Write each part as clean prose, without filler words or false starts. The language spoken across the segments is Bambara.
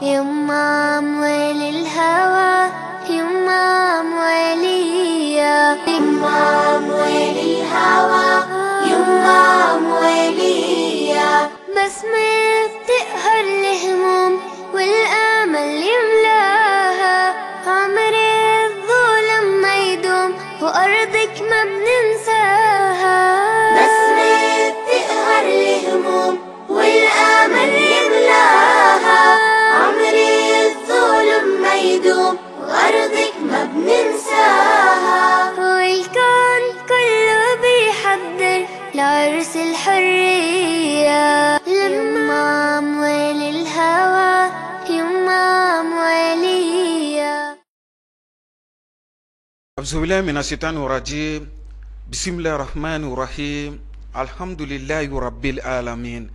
يما أموال الهوى يما أموالية يما أموال الهوى يما أموالية بسمة بتقهر الهموم والأمل يملاها عمر الظلم ما يدوم وأرضك ما بننساها بسمة بتقهر الهموم والأمل يملاها عمر الظلم ما يدوم وأرضك ما بننساها والكون كله بيحضر لعرس الحرية لما أموال الهوى يما أموالية. أعوذ بالله من الشيطان الرجيم. بسم الله الرحمن الرحيم. الحمد لله رب العالمين.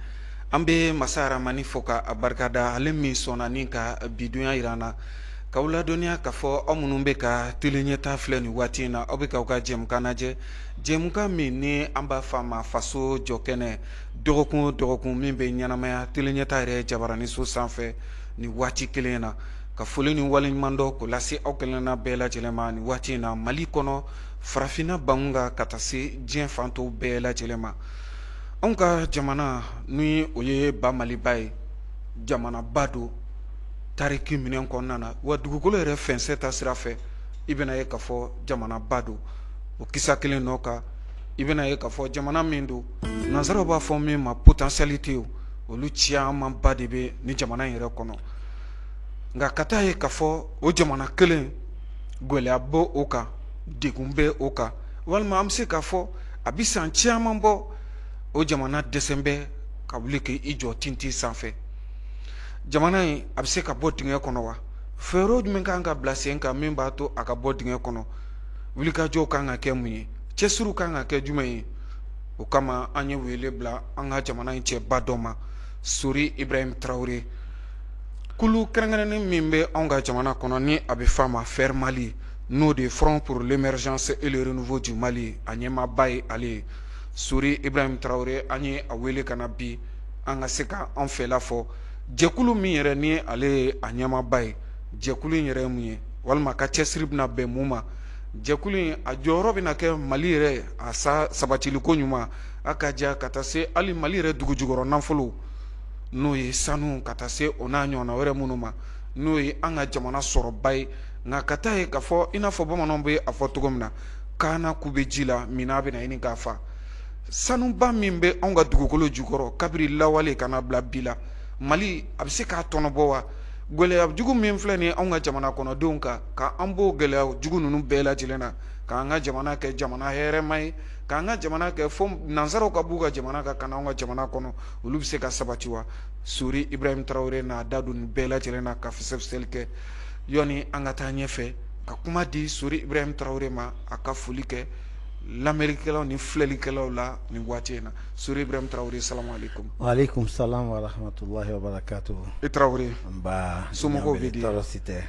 An bɛ masa Ramani fo ka a barikada, ale min sɔnna ni ka bidunya yira an na, k'aw ladɔnniya k'a fɔ aw minnu bɛ ka télé ɲɛta filɛ nin waati in na, aw bɛ k'aw ka jɛmukan lajɛ, jɛmukan min ni an b'a fɔ a ma Faso Jɔkɛnɛ, dɔgɔkun o dɔgɔkun min bɛ ɲɛnamaya télé ɲɛta yɛrɛ jabaraniso sanfɛ nin waati kelen in na. Ka foli ni waleɲuman dɔn k'o lase aw kelenna bɛɛ lajɛlen ma nin waati in na, Mali kɔnɔ, farafinna bangun kan, ka taa se diɲɛ fan tɔw bɛɛ lajɛlen ma. Anw ka jamana ni o ye ba Maliba ye, jamanaba don tariki minɛn kɔnɔna na, wa dugukolo yɛrɛ fɛnsɛ ta sira fɛ, i bɛna ye k'a fɔ jamanaba don. O kisa kelen nɔ kan, i bɛna ye k'a fɔ jamana min don, nansaraw b'a fɔ min ma potentialité, olu camanba de bɛ ni jamana in yɛrɛ kɔnɔ. Nka ka taa ye k'a fɔ o jamana kelen, gɛlɛya bɔ o kan, degun bɛ o kan, walima an bɛ se k'a fɔ a bɛ san caman bɔ, o jamana dɛsɛ bɛ ka wuli k'i jɔ tintin sanfɛ. Jamana in a bɛ se ka bɔ dingɛ kɔnɔ wa? Fɛɛrɛ jumɛn kan ka bila sen kan min b'a to a ka bɔ dingɛ kɔnɔ? Wulikajɔw kan ka kɛ mun ye? Cɛsiriw kan ka kɛ jumɛn ye? O kama an ye wele bila an ka jamana in cɛba dɔ ma, Sori Ibrahim Tarawele. Kulu kɛrɛnkɛrɛnnen min bɛ anw ka jamana kɔnɔ ni a bɛ f'a ma FER Mali, n'o de ye Front pour l'émergence et le renouveau du Mali, a ɲɛmaaba ye ale ye, Sori Ibrahim Tarawele. An ye a wele ka na bi an ka se ka an fɛla fɔ jɛkulu min yɛrɛ ni ale ye a ɲɛmaaba ye, jɛkulu in yɛrɛ ye mun ye, walima ka cɛsiri bɛna bɛn mun ma, jɛkulu in a jɔyɔrɔ bɛna kɛ Mali yɛrɛ a sa sabatiliko ɲuman a ka ja, ka taa se hali Mali yɛrɛ dugu jukɔrɔ nafolo, n'o ye sanu, ka taa se o n'a ɲɔgɔnna wɛrɛ minnu ma, n'o ye an ka jamana sɔrɔba ye. Nka ka taa ye k'a fɔ i n'a fɔ bamananw bɛ a fɔ cogo min na, kaana k'u bɛ ji la min, a bɛna ɲini k'a fa. Sanuba min bɛ anw ka dugukolo jukɔrɔ kabiri lawale ka na bila bi la, Mali a bɛ se k'a tɔnɔbɔ wa? Gɛlɛya jugu min filɛ nin ye anw ka jamana kɔnɔdenw kan, k'an b'o gɛlɛya jugu ninnu bɛɛ lajɛlen na, k'an ka jamana kɛ jamana hɛrɛma ye, k'an ka jamana kɛ fo nansaraw ka b'u ka jamana kan ka na anw ka jamana kɔnɔ, olu bɛ se ka sabati wa? Sori Ibrahim Tarawele n'a da don nin bɛɛ lajɛlen na ka fɛsɛfɛsɛli kɛ. Yɔni an ka taa ɲɛfɛ ka kuma di Sori Ibrahim Tarawele ma, a ka foli kɛ lamɛnnikɛlaw ni filɛlikɛlaw la nin waati in na. Sori Ibrahim Tarawele, salamu aleykum. Waaleykum salam wa rahmatulahi wa barakatuh. I Tarawele. Nba. Somɔgɔw bɛ di? Tɔɔrɔ si tɛ.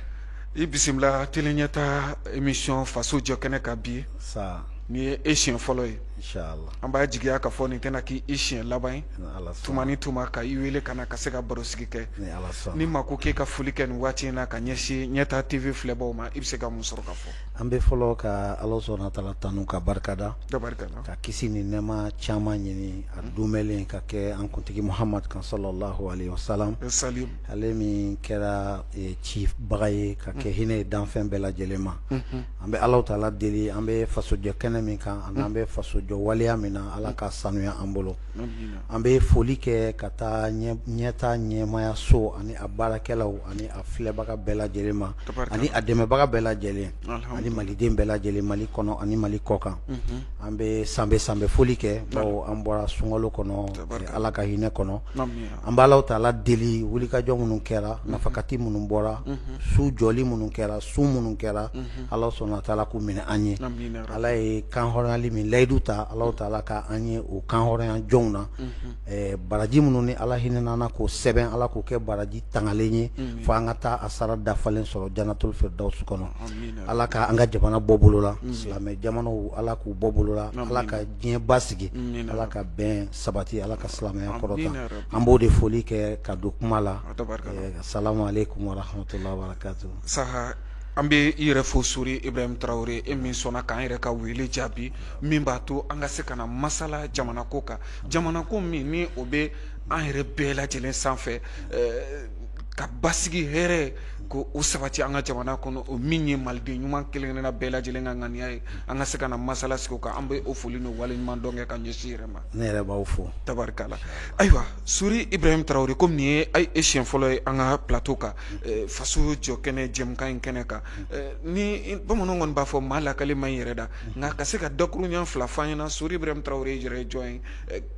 I bisimila télé ɲɛta émission Faso Jɔ Kɛnɛ kan bi. Sa. Nin ye e siɲɛ fɔlɔ ye. Inshallah. An b'a jigiya k'a fɔ nin tɛna k'i siɲɛ laban ye. Ni Ala sɔnna. Tuma ni tuma ka i wele ka na ka se ka barosigi kɛ. Ni Ala sɔnna. Ni maa ko k'e ka foli kɛ nin waati in na ka ɲɛsin Ɲɛta TV filɛbaw ma, i bɛ se ka mun sɔrɔ ka fɔ? An bɛ fɔlɔ ka Ala sɔnna taala tanu ka barikada. Da barika la. Ka kisi ni nɛɛma caman ɲini a dumɛlen ka kɛ an kuntigi Muhamad kan, sallallahu alaihi wasallam. Salim. Ale min kɛra cibaga ye ka kɛ hinɛ ye danfɛn bɛɛ lajɛlen ma. An bɛ Ala taala deli, an bɛ fasojɔ kɛnɛ min kan ani an bɛ fasojɔ waleya min na, Ala ka sanuya an bolo. An bɛ foli kɛ ka taa Ɲɛta ɲɛmaya so ani a baarakɛlaw ani a filɛbaga bɛɛ lajɛlen ma, ani a dɛmɛbaga bɛɛ lajɛlen, ani maliden bɛɛ lajɛlen, Mali kɔnɔ ani Mali kɔ kan. An bɛ sanbɛ sanbɛ foli kɛ, bawo an bɔra sunkalo kɔnɔ, Ala ka hinɛ kɔnɔ. An bɛ Ala taala deli, wulikajɔ minnu kɛra, nafakati minnu bɔra, su jɔli minnu kɛra, sun minnu kɛra, Ala sɔnna taala k'u minɛ an ye. Ala ye kan hɔrɔnyali min layidu ta, Ala taala ka an ye o kan hɔrɔnya jɔnw na. Baraji minnu ni Ala hinɛna k'o sɛbɛn, Ala k'o kɛ baraji tangalen ye fo an ka taa a sara dafalen sɔrɔ Janatul Firdausi kɔnɔ. Ala ka an an ka jamana bɔ bolo la, silamɛ jamanaw Ala k'u bɔ bolo la, Ala ka diɲɛ basigi, Ala ka bɛn sabati, Ala ka silamɛya kɔrɔta. An b'o de foli kɛ ka don kuma la. Salamu aleykum wa rahmatulahi wa barakatuh. Saha, an bɛ i yɛrɛ fo Sori Ibrahim Traoré, e min sɔnna k'an yɛrɛ ka wele jaabi, min b'a to an ka se ka na masala jamana ko kan, jamana ko min ni o bɛ an yɛrɛ bɛɛ lajɛlen sanfɛ, ka basigi hɛrɛ ko o sabati an ka jamana kɔnɔ, o min ye maliden ɲuman kelen kelenna bɛɛ lajɛlen ka ŋaniya ye. An ka se ka na masala sigi o kan. An bɛ o foli n'o waleɲuman dɔn kɛ ka ɲɛsin yɛrɛ ma. Ne yɛrɛ b'aw fo. Tabarikala. Ayiwa Sori Ibrahim Traoré, komi nin ye e siɲɛ fɔlɔ ye an ka plateau kan, faso jɔ kɛnɛ jɛmukan in kɛnɛ kan, ni bamananw kɔni b'a fɔ maa lakale ma yɛrɛ da, nka ka se ka dakuruɲa fila fɔ an ɲɛna, Sori Ibrahim Traoré yɛrɛ ye jɔn ye,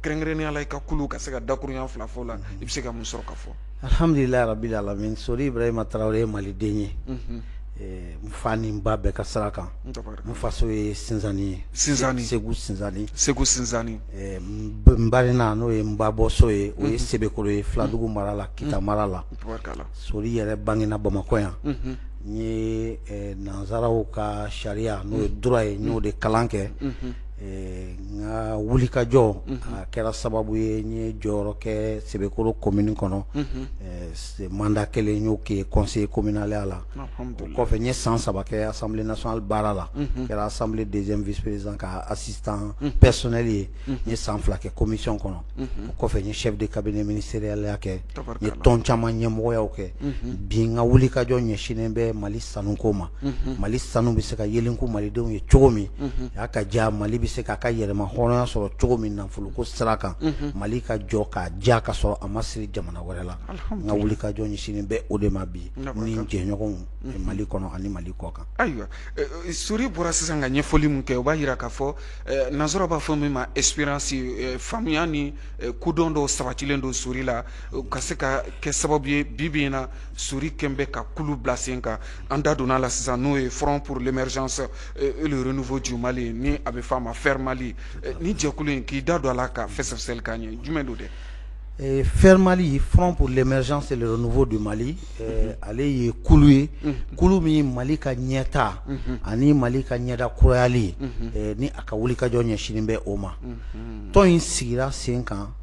kɛrɛnkɛrɛnnenya la i ka kulu, ka se ka dakuruɲa fila fɔ la, i bɛ se ka mun sɔrɔ ka fɔ? Alhamdulilayi rabil alamin. Sori Ibrahima Traoré ye maliden ye, n fa ni n ba bɛɛ ka sira kan. N faso ye Sinzani ye. Sinzani. Segu Sinzani. Segu Sinzani. N barina, n'o ye n ba bɔso ye, o ye Sebekoro ye, Filadugu mara la, Kita mara la. Sori yɛrɛ bangena Bamakɔ yan. N ye nansaraw ka sariya, n'o ye droit ye, n y'o de kalan kɛ. N ka wulikajɔ a kɛra sababu ye n ye jɔyɔrɔ kɛ Sebekoro commune kɔnɔ. Mandat kelen n y'o kɛ conseiller communal ya la. O kɔfɛ n ye san 3 kɛ assemblée nationale baara la, kɛra assemblée deuxième vice président ka assistant personnel ye. N ye san 2 kɛ commission kɔnɔ. O kɔfɛ n ye chef de cabinet ministériel ya kɛ, n ye tɔn caman ɲɛmɔgɔyaw kɛ. Bi n ka wulikajɔ ɲɛsinnen bɛ Mali sanuko ma. Mali sanu bɛ se ka yelenku malidenw ye cogo min, y'a ka diya, Mali bɛ se k'a ka yɛrɛma hɔrɔnya sɔrɔ cogo min nafoloko sira kan, Mali ka jɔ k'a diya ka sɔrɔ a ma siri jamana wɛrɛ la. N ka wulikajɔ ɲɛsinnen bɛ o de ma bi, ni n jɛɲɔgɔnw Mali kɔnɔ ani Mali kɔ kan. Ayiwa Sori bɔra sisan ka ɲɛfɔli min kɛ, o b'a jira k'a fɔ nansara b'a fɔ min ma expérience, faamuya ni kodɔn dɔw sabatilen don Sori la, ka se ka kɛ sababu ye bi bi in na Sori kɛn bɛ ka kulu bila sen kan. An da donna a la sisan, n'o ye Front pour l'émergence et le renouveau du Mali, ni a bɛ fɔ a ma FAIR Mali. Ni jɛkulu in, k'i da don a la ka fɛsɛfɛsɛli k'an ye, jumɛn don dɛ? FAIR Mali, Front pour l'émergence et le renouveau du Mali, ale ye kulu ye, kulu min Mali ka ɲɛta ani Mali ka ɲɛda kurayali ni a ka wulikajɔ ɲɛsinnen bɛ o ma. Tɔn in sigira sen kan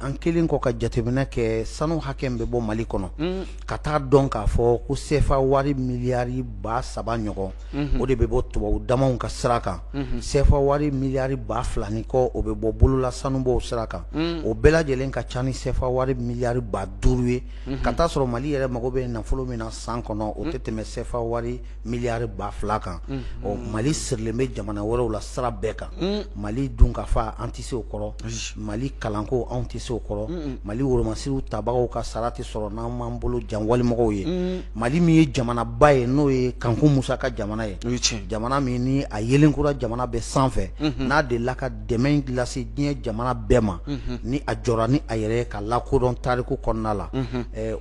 an kelen kɔ ka jateminɛ kɛ sanu hakɛ min bɛ bɔ Mali kɔnɔ, ka taa dɔn k'a fɔ ko CFA wari miliyari 3000 ɲɔgɔn, o de bɛ bɔ tubabu damaw ka sira kan. CFA wari miliyari 2000 ni kɔ, o bɛ bɔ bolola sanubɔw sira kan. O bɛɛ lajɛlen ka ca ni CFA wari miliyari 5000 ye. Ka taa sɔrɔ Mali yɛrɛ mago bɛ nafolo min na san kɔnɔ, o tɛ tɛmɛ CFA wari miliyari 2000 kan. Ɔ Mali sirilen bɛ jamana wɛrɛw la sira bɛɛ kan. Mali dunkafa, an tɛ se o kɔrɔ. Mali kalanko, anw tɛ se o kɔrɔ. Mali woromasiriw tabagaw ka sara tɛ sɔrɔ n'an m'an bolo jan walimɔgɔw ye. Mali min ye jamanaba ye, n'o ye Kanku Musa ka jamana ye, jamana min ni a yelenkura jamana bɛ sanfɛ, n'a delila ka dɛmɛ lase diɲɛ jamana bɛɛ ma, ni a jɔra ni a yɛrɛ ye ka lakodɔn tariku kɔnɔna la,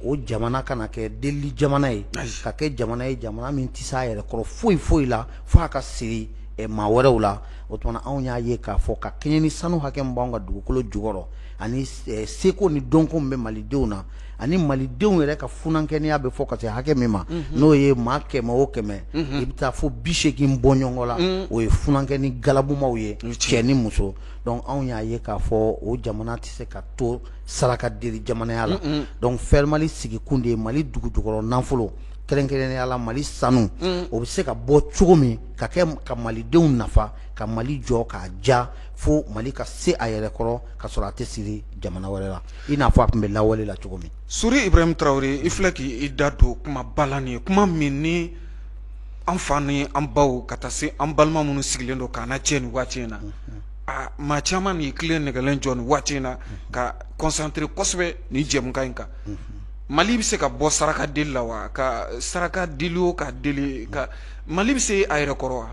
o jamana kana kɛ delili jamana ye, ka kɛ jamana ye, jamana min tɛ se a yɛrɛ kɔrɔ foyi foyi la fo a ka siri maa wɛrɛw la. O tuma anw y'a ye k'a fɔ ka kɛɲɛ ni sanu hakɛ min b'anw ka dugukolo jukɔrɔ, ani seko ni dɔnko min bɛ malidenw na, ani malidenw yɛrɛ ka funankɛniya bɛ fɔ ka se hakɛ min ma, n'o ye maa 100 o 100, i bɛ taa fo 80 bɔɲɔgɔn la, o ye funankɛni galabumaw ye, cɛ ni muso. Donc anw y'a ye k'a fɔ o jamana tɛ se ka to saraka deli jamanaya la. Donc FAIR Mali sigikun de ye Mali dugu jukɔrɔ nafolo, kɛrɛnkɛrɛnnenya la Mali sanu, o bɛ se ka bɔ cogo min ka kɛ ka malidenw nafa, ka Mali jɔ k'a ja, fo Mali ka se a yɛrɛ kɔrɔ ka sɔrɔ a tɛ siri jamana wɛrɛ la, i n'a fɔ a tun bɛ lawale la cogo min. Sori Ibrahim Traoré, i filɛ k'i da don kumaba la nin ye, kuma min ni an fa ni an baw ka taa se an balima minnu sigilen don k'an lajɛ nin waati in na, a maa caman y'i tilen nɛgɛlen jɔ nin waati in na ka concentrer kosɛbɛ nin jɛmukan in kan. Mali bɛ se ka bɔ saraka deli la wa? Ka saraka deli o ka deli ka Mali bɛ se a yɛrɛ kɔrɔ wa?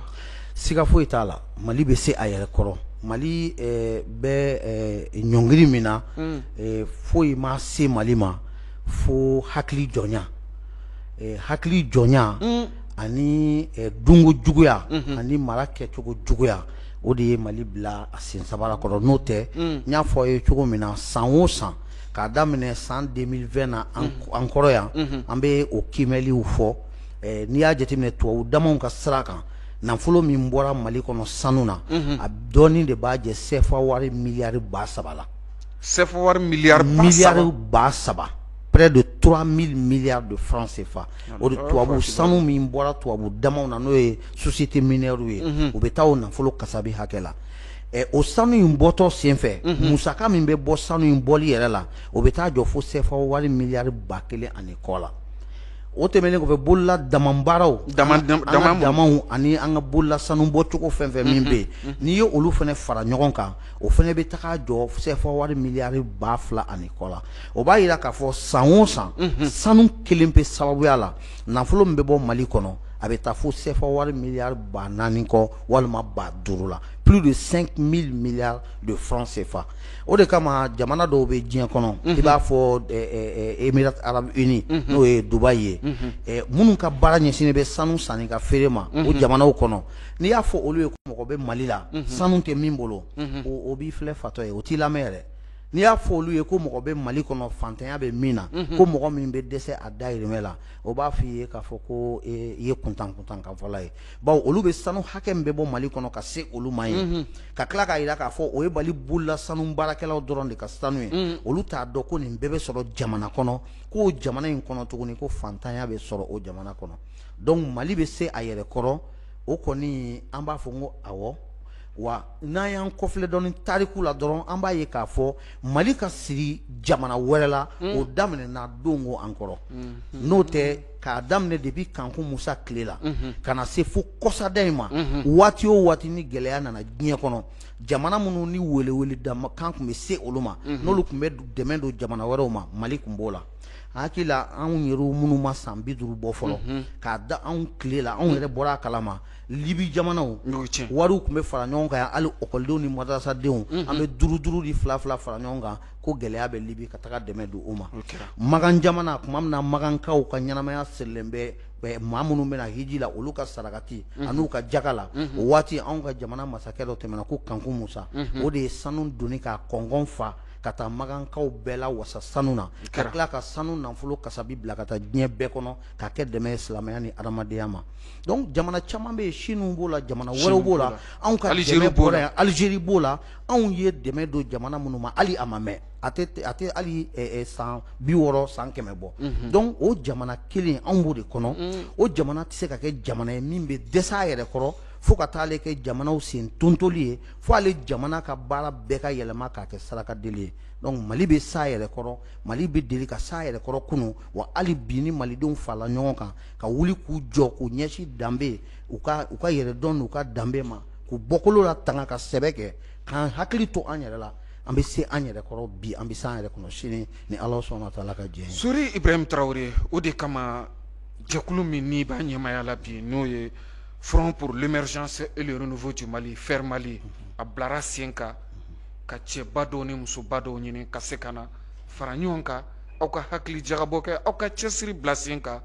Siga foyi t'a la, Mali bɛ se a yɛrɛ kɔrɔ. Mali bɛ ɲɔngiri min na, foyi ma se Mali ma fo hakili jɔnya, hakili jɔnya ani dunko juguya ani mara kɛcogo juguya, o de ye Mali bila a sen sabara kɔrɔ. N'o tɛ, n y'a fɔ aw ye cogo min na, san o san k'a daminɛ san 2020 na an kɔrɔ yan, an bɛ o kiimɛliw fɔ. N'i y'a jateminɛ tubabu damaw ka sira kan, Nafolo min bɔra Mali kɔnɔ sanu na, a dɔɔnin de b'a jɛ CFA wari miliyari 3000 la. CFA wari miliyari 3000, près de 3000 milliards de francs CFA. O de tubabu sanu min bɔra tubabu damaw na, n'o ye société minière ye, u bɛ taa o nafolo kasabi hakɛ la. O sanu in bɔtɔ senfɛ, musaka min bɛ bɔ sanu in bɔli yɛrɛ la, o bɛ taa jɔ fo CFA wari miliyari 1000 ani kɔ la. O tɛmɛnen kɔfɛ, bolola damabaaraw, damaw ani an ka bolola sanu bɔcogo fɛn fɛn min bɛ yen, n'i ye olu fana fara ɲɔgɔn kan, o fana bɛ taga jɔ CFA wari miliyari 2000 ani kɔ la. O b'a jira k'a fɔ san o san, sanu kelen pe sababuya la, nafolo min bɛ bɔ Mali kɔnɔ, a bɛ taa fo CFA wari miliyari 4000 kɔ walima 5000 la, plus de 5000 milliards de francs CFA. O de kama jamana dɔw bɛ diɲɛ kɔnɔ, i b'a fɔ Émirats Arabes Unis, n'o ye Dubaï ye, minnu ka baara ɲɛsinnen bɛ sanu sanni ka feere ma o jamanaw kɔnɔ, n'i y'a fɔ olu ye ko mɔgɔ bɛ Mali la sanu tɛ min bolo, o b'i filɛ fatɔ ye, o t'i lamɛn yɛrɛ. N'i y'a fɔ olu ye ko mɔgɔ bɛ Mali kɔnɔ fantanya bɛ min na, ko mɔgɔ min bɛ dɛsɛ a dahirimɛ la, o b'a fɔ i ye k'a fɔ ko i ye kuntan kuntan kanfɔla ye. Bawo olu bɛ sanu hakɛ min bɛ bɔ Mali kɔnɔ ka se olu ma ye, ka tila k'a jira k'a fɔ o ye Mali bolola sanu baarakɛlaw dɔrɔn de ka sanu ye, olu t'a dɔn ko nin bɛɛ bɛ sɔrɔ jamana kɔnɔ, k'o jamana in kɔnɔ tuguni ko fantanya bɛ sɔrɔ o jamana kɔnɔ. Donc Mali bɛ se a yɛrɛ kɔrɔ, o kɔni an b'a fɔ ko awɔ. Wa n'an y'an kɔfilɛ dɔɔni tariku la dɔrɔn, an b'a ye k'a fɔ Mali ka siri jamana wɛrɛ la, o daminɛna don ko an kɔrɔ. N'o tɛ, k'a daminɛ depuis Kanku Musa tile la ka na se fo kɔsada in ma, waati o waati ni gɛlɛya nana diɲɛ kɔnɔ, jamana minnu ni welewele kan tun bɛ se olu ma, n'olu tun bɛ dɛmɛ don jamana wɛrɛw ma, Mali tun b'o la. Hakili la, anw yɛrɛ minnu ma san 50 bɔ fɔlɔ, k'a da anw tile la, anw yɛrɛ bɔra a kalama, Libi jamanaw wariw tun bɛ fara ɲɔgɔn kan, hali ekɔlidenw ni madrasadenw, an bɛ duuru duuru ni fila fila fara ɲɔgɔn kan ko gɛlɛya bɛ Libi, ka taga dɛmɛ don o ma. Makan jamana, tuma min na makankaw ka ɲɛnamaya sirilen bɛ maa minnu bɛna hiji la, olu ka sarakati an'u ka jaga la, o waati anw ka jamana masakɛ dɔ tɛmɛna ko Kanku Musa, o de ye sanu doni k'a kɔngɔn fa ka taa makankaw bɛɛ la wasa sanu na, ka tila ka sanu nafolo kasabi bila ka taa diɲɛ bɛɛ kɔnɔ k'a kɛ dɛmɛ ye silamɛya ni adamadenya ma. Donc jamana caman bɛ yen, Chine b'o la, jamana wɛrɛw b'o la, anw ka dɛmɛ bɔra yan, Algérie b'o la. Anw ye dɛmɛ don jamana minnu ma, hali a ma mɛn, a tɛ hali san 60, san 100 bɔ. Donc o jamana kelen, anw b'o de kɔnɔ. O jamana tɛ se ka kɛ jamana ye min bɛ dɛsɛ a yɛrɛ kɔrɔ fo ka taa ale kɛ jamanaw sen tontoli ye, fo ale jamana ka baara bɛɛ ka yɛlɛma k'a kɛ saraka deli ye. Donc Mali bɛ s'a yɛrɛ kɔrɔ, Mali bɛ deli ka s'a yɛrɛ kɔrɔ kunun, wa hali bi ni malidenw farala ɲɔgɔn kan ka wuli k'u jɔ k'u ɲɛsin danbe, u ka yɛrɛdɔn n'u ka danbe ma, k'u bɔkolo la tanga ka sɛbɛ kɛ, k'an hakili to an yɛrɛ la, an bɛ se an yɛrɛ kɔrɔ bi, an bɛ se an yɛrɛ kɔnɔ sini ni Ala sɔnna taala ka jɛ. Sori Ibrahim Traoré, o de kama jɛkulu min n'i b'a ɲɛmaaya la bi, n'o ye Front pour l'émergence et le renouveau du Mali, FER Mali, a bilara sen kan ka cɛba dɔw ni musoba dɔw ɲini ka se ka na fara ɲɔgɔn kan, aw ka hakili jagabɔ kɛ, aw ka cɛsiri bila sen kan.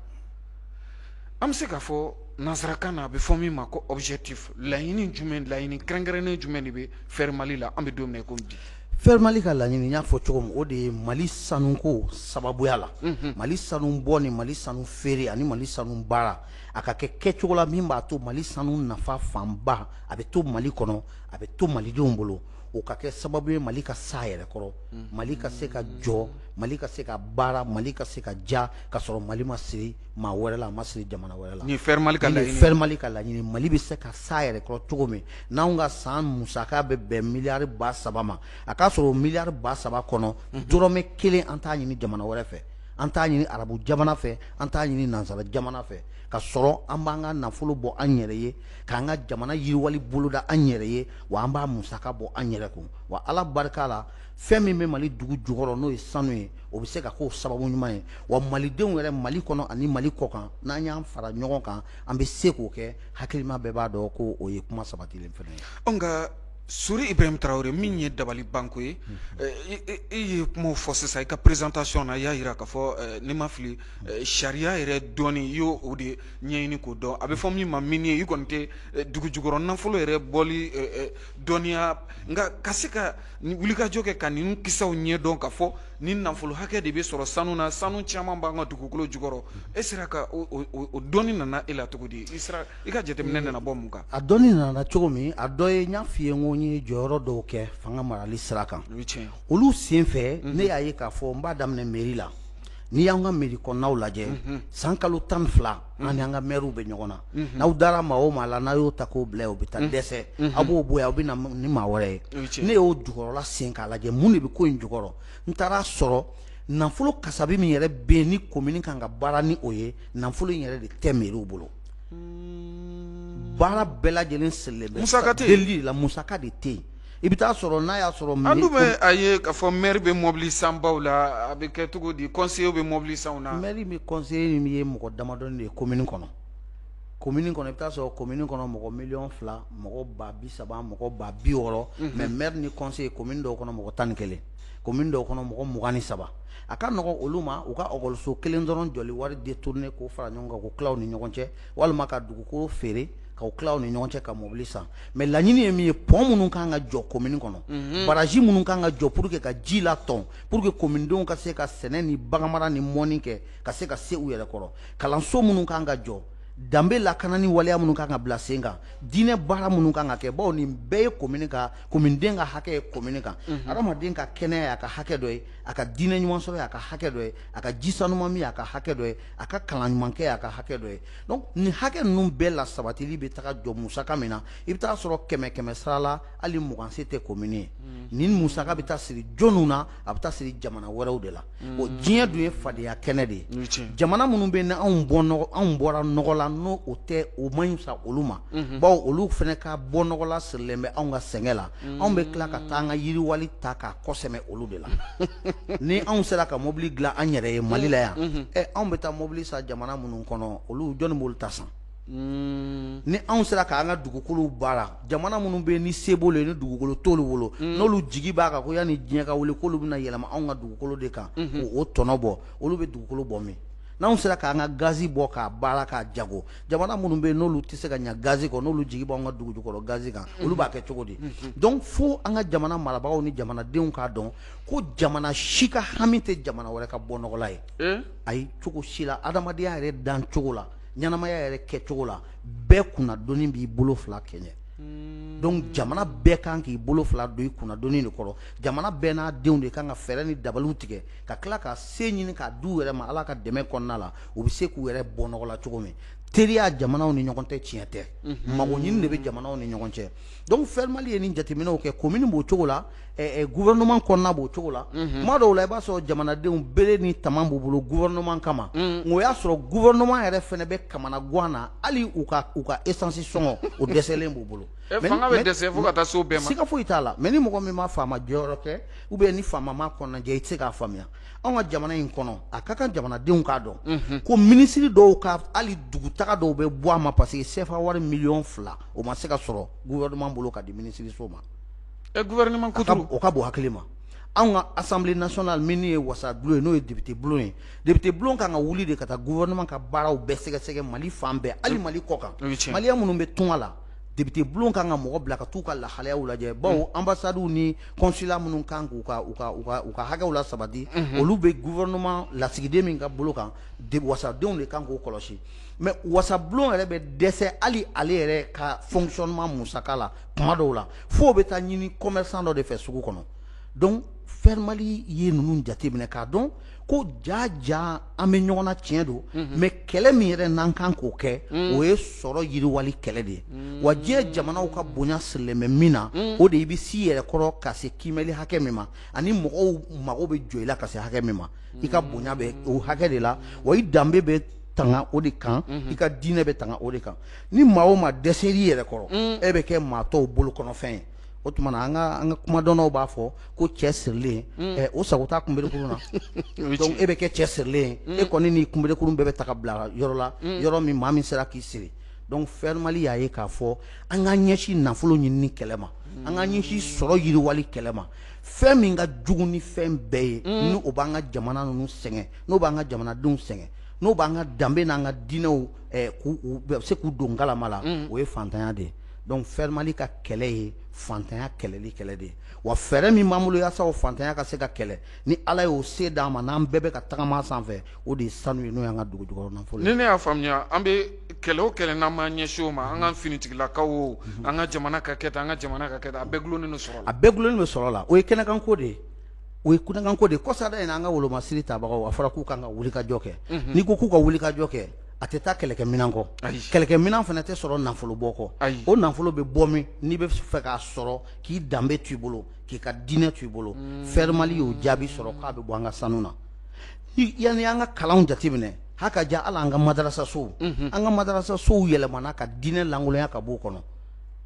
An bɛ se k'a fɔ nansarakan na, a bɛ fɔ min ma ko objectif, laɲini jumɛn, laɲini kɛrɛnkɛrɛnnen jumɛn de bɛ FER Mali la an bɛ don min na i komi bi? FER Mali ka laɲini, n y'a fɔ cogo min, o de ye Mali sanuko sababuya la, Mali sanu bɔ ni Mali sanu feere ani Mali sanu baara, a ka kɛ kɛcogo la min b'a to Mali sanu nafa fanba a bɛ to Mali kɔnɔ, a bɛ to malidenw bolo. O ka kɛ sababu ye Mali ka s'a yɛrɛ kɔrɔ, Mali ka se ka jɔ, Mali ka se ka baara, Mali ka se ka ja, ka sɔrɔ Mali ma siri maa wɛrɛ la, a ma siri jamana wɛrɛ la. Nin FER Mali ka laɲini, FER Mali ka laɲini, Mali bɛ se ka s'a yɛrɛ kɔrɔ cogo min n'anw ka san musaka bɛ bɛn miliyari 3000 ma, a k'a sɔrɔ miliyari 3000 kɔnɔ, dɔrɔmɛ kelen an t'a ɲini jamana wɛrɛ fɛ, an t'a ɲini arabu jamana fɛ, an t'a ɲini nansara jamana fɛ, ka sɔrɔ an b'an ka nafolo bɔ an yɛrɛ ye, k'an ka jamana yiriwali boloda an yɛrɛ ye, wa an b'a musaka bɔ an yɛrɛ kun. Wa Ala barika la, fɛn min bɛ Mali dugu jukɔrɔ n'o ye sanu ye, o bɛ se ka k'o sababu ɲuman ye. Wa malidenw yɛrɛ, Mali kɔnɔ ani Mali kɔkan, n'an y'an fara ɲɔgɔn kan, an bɛ se k'o kɛ. Hakilima bɛɛ b'a dɔn ko o ye kuma sabatilen fana ye. Nka Sori Ibrahim Traoré, min ye dabali banko ye, e ye kumaw fɔ sisan i ka présentation na, i y'a jira k'a fɔ, n'i ma fili, sariya yɛrɛ dɔɔni i y'o o de ɲɛɲini k'o dɔn. A bɛ fɔ min ma minier, i kɔni tɛ dugu jukɔrɔ nafolo yɛrɛ bɔli dɔnniya, nka ka se ka wulikajɔ kɛ ka ninnu kisaw ɲɛdɔn k'a fɔ Ni nafolo hakɛ de bɛ sɔrɔ sanu na, sanu caman b'an ka dugukolo jukɔrɔ. E sera ka o dɔnni nana e la cogo di? I sera i ka jateminɛ nana bɔ mun kan? A dɔnni nana cogo min, a dɔ ye, n y'a f'i ye, n ko n ye jɔyɔrɔ dɔw kɛ fanga marali sira kan. Olu senfɛ, ne y'a ye k'a fɔ, n b'a daminɛ mairie la. N'i y'an ka mairie kɔnɔnaw lajɛ, san kalo 12, an ni an ka maires bɛ ɲɔgɔn na. N'aw dara maa o maa la, n'a y'o ta k'o bila, o bɛ taa dɛsɛ, aw b'o bɔ yen, aw bɛ na ni maa wɛrɛ ye. Ne y'o jukɔrɔla sen k'a lajɛ mun de bɛ ko in jukɔrɔ. N taara sɔrɔ nafolo kasabi min yɛrɛ bɛ yen ni commune kan ka baara ni o ye, nafolo in yɛrɛ de tɛ mairie bolo. Baara bɛɛ lajɛlen sirilen bɛ musaka tɛ delili de la, musaka de tɛ yen. I bɛ taa sɔrɔ n'a y'a sɔrɔ An dun bɛ a ye k'a fɔ maire bɛ mobili sanbaw la. A bɛ kɛ cogo di? Conseiller bɛ mobili sanw na. Maire bɛ, conseiller min ye mɔgɔ damadɔni de ye commune kɔnɔ. Commune kɔnɔ, i bɛ taa sɔrɔ commune kɔnɔ mɔgɔ 2 miliyɔn, mɔgɔ 30 000, mɔgɔ 60 000, mais maire ni conseiller, commune dɔw kɔnɔ mɔgɔ 11, commune dɔw kɔnɔ mɔgɔ 23. A ka nɔgɔn olu ma u ka ekɔliso kelen dɔrɔn jɔli wari détourner k'o fara ɲɔgɔn kan k'o tila u ni ɲɔgɔn cɛ, walima ka dugukolo feere k'o tila u ni ɲɔgɔn cɛ ka mobili san. Mais laɲini ye min ye, pont minnu kan ka jɔ commune kɔnɔ, barrage minnu kan ka jɔ pour que ka ji latɔn, pour que commune denw ka se ka sɛnɛ ni baganmara ni mɔni kɛ, ka se ka se u yɛrɛ kɔrɔ, kalanso minnu kan ka jɔ, danbe lakanani waleya minnu kan ka bila sen kan, diinɛ baara minnu kan ka kɛ, bawo nin bɛɛ ye commune ka, commune den ka hakɛ ye commune kan. Adamaden ka kɛnɛya y'a ka hakɛ dɔ ye, a ka diinɛ ɲuman sɔrɔ y'a ka hakɛ dɔ ye, a ka ji sanuman min y'a ka hakɛ dɔ ye, a ka kalan ɲuman kɛ y'a ka hakɛ dɔ ye. Donc nin hakɛ ninnu bɛɛ la sabatili bɛ taga jɔ musaka min na, i bɛ taa sɔrɔ kɛmɛ kɛmɛ sara la, hali 20 se tɛ commune ye. Nin musaka bɛ taa siri jɔnniw na? A bɛ taa siri jamana wɛrɛw de la. Bon, diɲɛ dun ye fadenya kɛnɛ de ye. Jamana minnu bɛ ni anw bɔ nɔgɔ, anw bɔra nɔgɔ la, n'o o tɛ, o man ɲi sa olu ma, bawo olu fana ka bɔ nɔgɔ la sirilen bɛ anw ka sɛgɛn la. Anw bɛ tila ka taa an ka yiriwali ta k'a kɔsɛmɛ olu de la. Ni anw sera ka mobili dilan an yɛrɛ ye Mali la yan, ɛ, anw bɛ taa mobili san jamana minnu kɔnɔ, olu jɔnni b'olu ta san? Ni anw sera k'an ka dugukolow baara, jamana minnu bɛ ni se b'olu ye, ni dugukolo t'olu bolo, n'olu jigi b'a kan ko yanni diɲɛ ka wuli k'olu bɛna yɛlɛma anw ka dugukolo de kan k'o tɔnɔ bɔ, olu bɛ dugukolo bɔ min? N'anw sera k'an ka gazi bɔ k'a baara k'a jago, jamana minnu bɛ yen n'olu tɛ se ka ɲɛ gazi kɔ, n'olu jigi b'anw ka dugu jukɔrɔ gazi kan, olu b'a kɛ cogo di? Donc fo an ka jamana marabagaw ni jamanadenw k'a dɔn ko jamana si ka hami tɛ jamana wɛrɛ ka bɔ nɔgɔ la ye. Ayi, cogo si la. Adamadenya yɛrɛ dan cogo la, ɲɛnamaya yɛrɛ kɛcogo la, bɛɛ kunnadoni b'i bolo fila kɛɲɛ. Donc jamana bɛɛ kan k'i bolo fila don i kunnadoni de kɔrɔ. Jamana bɛɛ n'a denw de kan ka fɛɛrɛ ni dabaliw tigɛ ka tila ka se ɲini k'a di u yɛrɛ ma, Ala ka dɛmɛ kɔnɔna la, u bɛ se k'u yɛrɛ bɔ nɔgɔ la cogo min. Teriya jamanaw ni ɲɔgɔn tɛ, tiɲɛ tɛ, mago ɲini de bɛ jamanaw ni ɲɔgɔn cɛ. Donc Fair-Mali ye nin jateminɛw kɛ. Commune b'o cogo la, gouvernement kɔnɔna b'o cogo la. Tuma dɔw la, i b'a sɔrɔ jamanadenw bere ni tama b'u bolo gouvernement kama, nka o y'a sɔrɔ gouvernement yɛrɛ fana bɛ kamanagan na. Hali u ka essence sɔngɔ, o dɛsɛlen b'u bolo. Fanga bɛ dɛsɛ fo ka taa se o bɛɛ ma. Siga foyi t'a la. Mais ni mɔgɔ min ma faama jɔyɔrɔ kɛ, ou bien ni faama ma kɔnɔnajɛ, i tɛ se k'a faamuya. Anw ka jamana in kɔnɔ, a ka kan jamanadenw k'a dɔn ko minisiri dɔw ka hali dugutaga dɔw bɛ bɔ a ma, parce que CFA wari 2 miliyɔn, o ma se ka sɔrɔ gouvernement bolo ka di minisiriso ma. Gouvernement kuturu. O ka bon hakili ma. Anw ka Assemblée nationale min ye wasabulon ye, n'o ye député bulon ye, député bulon kan ka wuli de ka taa gouvernement ka baaraw bɛɛ sɛgɛsɛgɛ Mali fan bɛɛ, hali Mali kɔ kan. Maliyɛn minnu bɛ tunga la, député bulon kan ka mɔgɔ bila ka t'u ka lahalayaw lajɛ, bawo ambassades ni consulat minnu kan k'u ka u ka u ka u ka hakɛw la sabati, olu bɛ gouvernement lasigiden min ka bolo kan, wasadenw de kan k'o kɔlɔsi. Mais wasabulon yɛrɛ bɛ dɛsɛ hali ale yɛrɛ ka fonctionnement musaka la tuma dɔw la, f'o bɛ taa ɲini commerçant dɔ de fɛ sugu kɔnɔ. Donc Fair-Mali ye ninnu jateminɛ k'a dɔn ko ja ja an bɛ ɲɔgɔn na, tiɲɛ don, mais kɛlɛ min yɛrɛ n'an kan k'o kɛ, o ye sɔrɔ yiriwali kɛlɛ de ye. Wa diɲɛ jamanaw ka bonya sirilen bɛ min na, o de i bɛ s'i yɛrɛ kɔrɔ ka se kiimɛli hakɛ min ma, ani mɔgɔw mago bɛ jɔ i la ka se hakɛ min ma, i ka bonya bɛ o hakɛ de la. Wa i danbe bɛ tanga o de kan, i ka diinɛ bɛ tanga o de kan. Ni maa o maa dɛsɛr'i yɛrɛ kɔrɔ, e bɛ kɛ maa tɔw bolokɔnɔfɛn ye. O tuma na, an ka kumadɔnnaw b'a fɔ ko cɛ sirilen, o sago t'a kunberekurun na. Donc e bɛ kɛ cɛ sirilen ye, e kɔni ni kunberekurun bɛɛ bɛ ta ka bila yɔrɔ la, yɔrɔ min maa min sera k'i siri. Donc Fair-Mali y'a ye k'a fɔ an k'an ɲɛsin nafolo ɲinini kɛlɛ ma, an k'an ɲɛsin sɔrɔ yiriwali kɛlɛ ma. Fɛn min ka jugu ni fɛn bɛɛ ye, ni o b'an ka jamana ninnu sɛgɛn, n'o b'an ka jamanadenw sɛgɛn, n'o b'an ka danbe n'an ka diinɛw k'u bɛ se k'u don galama la, o ye fantanya de ye. Donc Fermali ka kɛlɛ ye fantanya kɛlɛli kɛlɛ de ye. Wa fɛɛrɛ min b'an bolo yaasa o fantanya ka se ka kɛlɛ, ni Ala y'o se d'an ma, n'an bɛɛ bɛ ka tagama sanfɛ, o de ye sanu ye, n'o y'an ka dugu jukɔrɔ nafolo ye. Ni ne y'a faamuya, an bɛ kɛlɛ o kɛlɛ n'an m'an ɲɛsin o ma, an ka finitigilakaw o, an ka jamana ka kɛ tan, an ka jamana ka kɛ tan, a bɛɛ gulonnen don sɔrɔ la. A bɛɛ gulonnen don sɔrɔ la. O ye kɛnɛkanko de ye. O ye kɛnɛkanko de ye. Kɔsada in na, an ka wolomasiri tabagaw, a fɔra k'u kan ka wulikajɔ kɛ. N'i ko k'u ka wulikajɔ kɛ, a tɛ taa kɛlɛkɛminɛn kɔ. Kɛlɛkɛminɛn fana tɛ sɔrɔ nafolo bɔ kɔ. O nafolo bɛ bɔ min, n'i bɛ fɛ k'a sɔrɔ, k'i danbe to i bolo, k'i ka diinɛ to i bolo. Fermali y'o jaabi sɔrɔ k'a bɛ bɔ an ka sanu na. Yanni an ka kalanw jateminɛ, haka ja, hali an ka madarasasow, an ka madarasasow yɛlɛmana ka diinɛ lankolonya ka b'o kɔnɔ.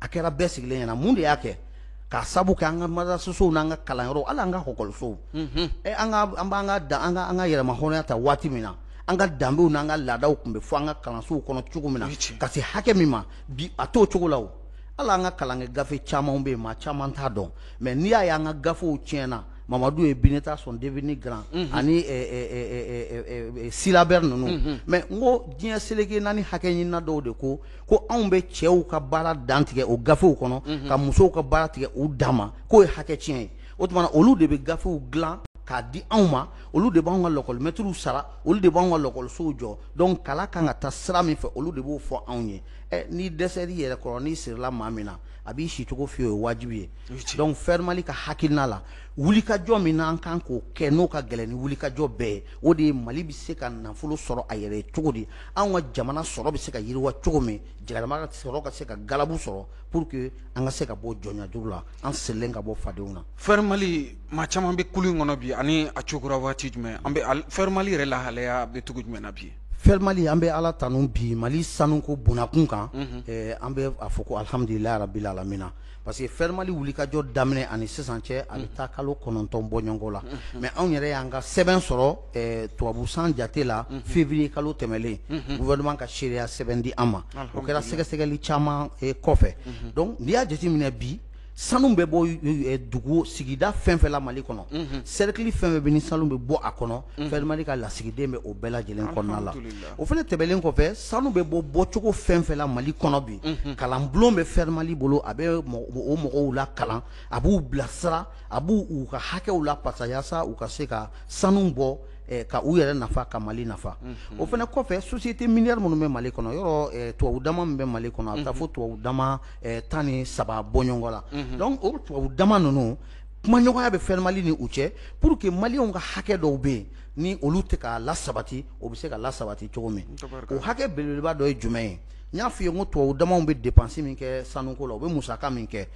A kɛra bɛɛ sigilen ɲɛna. Mun de y'a kɛ? K'a sabu kɛ an ka madarasasow n'an ka kalanyɔrɔw, hali an ka ekɔlisow, an ka an b'an ka dan an ka an ka yɛrɛmahɔrɔnya ta waati min na, an ka danbew n'an ka laadaw tun bɛ fɔ an ka kalansow kɔnɔ cogo min na, ka se hakɛ min ma, bi a t'o cogo la. O hali an ka kalankɛ gafe caman bɛ yen, maa caman t'a dɔn. Mais n'i y'a ye an ka gafew tiɲɛna, Mamadu et Bineta sont devenus grands ani syllabaire ninnu. Mais n ko diɲɛ seleke naani hakɛ ɲinina dɔw de ko ko anw bɛ cɛw ka baara dantigɛ o gafew kɔnɔ, ka musow ka baara tigɛ u dan ma, k'o ye hakɛ tiɲɛ ye. O tuma na, olu de bɛ gafew dilan k'a di anw ma, olu de b'anw ka lɔkɔlimɛtiriw sara, olu de b'anw ka lɔkɔlisow jɔ. Donc kalan kan ka taa sira min fɛ, olu de b'o fɔ anw ye. Ɛ, n'i dɛsɛr'i yɛrɛ kɔrɔ, n'i sirila maa min na, a b'i sicogo f'i ye, o ye wajibi ye. Donc Fermali ka hakilina la, wulikajɔ min n'an kan k'o kɛ, n'o ka gɛlɛn ni wulikajɔ bɛɛ ye, o de ye Mali bɛ se ka nafolo sɔrɔ a yɛrɛ ye cogo di, anw ka jamana sɔrɔ bɛ se ka yiriwa cogo min, jamana sɔrɔ ka se ka galabu sɔrɔ pour que an ka se ka bɔ jɔnya la, an sirilen ka bɔ fadenw na. Fermali, maa caman bɛ kulu in kɔnɔ bi, ani a cokura waati jumɛn? An bɛ Fermali yɛrɛ lahalaya bɛ cogo jumɛn na bi? Fermali, an bɛ Ala tanu bi Mali sanuko bonnakun kan. An bɛ a fɔ ko alhamdulilayi rabil alamina, parce que Fermali wulikajɔ daminɛ ani sisan cɛ, a bɛ taa kalo 9 bɔ ɲɔgɔn la. Mais anw yɛrɛ y'an ka sɛbɛn sɔrɔ tubabu san jate la février kalo tɛmɛlen, gouvernement ka seereya sɛbɛn di an ma. O kɛra sɛgɛsɛgɛli caman kɔfɛ. Donc n'i y'a jateminɛ bi, sanu bɛ bɔ dugu sigida fɛn fɛn la Mali kɔnɔ, cercle fɛn fɛn bɛ ni sanu bɛ bɔ a kɔnɔ, Fermali ka lasigiden bɛ o bɛɛ lajɛlen kɔnɔna la. O fana tɛmɛnen kɔfɛ, sanu bɛ bɔ bɔcogo fɛn fɛn la Mali kɔnɔ bi, kalanbulon bɛ Fermali bolo, a bɛ o mɔgɔw la kalan, a b'u bilasira, a b'u u ka hakɛw la pasa, yaasa u ka se ka sanu bɔ ka u yɛrɛ nafa, ka Mali nafa. O fana kɔfɛ, société minière minnu bɛ Mali kɔnɔ, yɔrɔ tubabu dama min bɛ Mali kɔnɔ, a bɛ taa fo tubabu dama 13 bɔɲɔgɔn la. Donc o tubabu dama ninnu, kumaɲɔgɔnya bɛ Fermali ni u cɛ pour que maliyɛnw ka hakɛ dɔw bɛ yen ni olu tɛ k'a lasabati, o bɛ se ka lasabati cogo min. O hakɛ belebeleba dɔ ye jumɛn ye? N y'a f'i ye n ko tubabu damaw bɛ dépense min kɛ sanuko la, u bɛ musaka min kɛ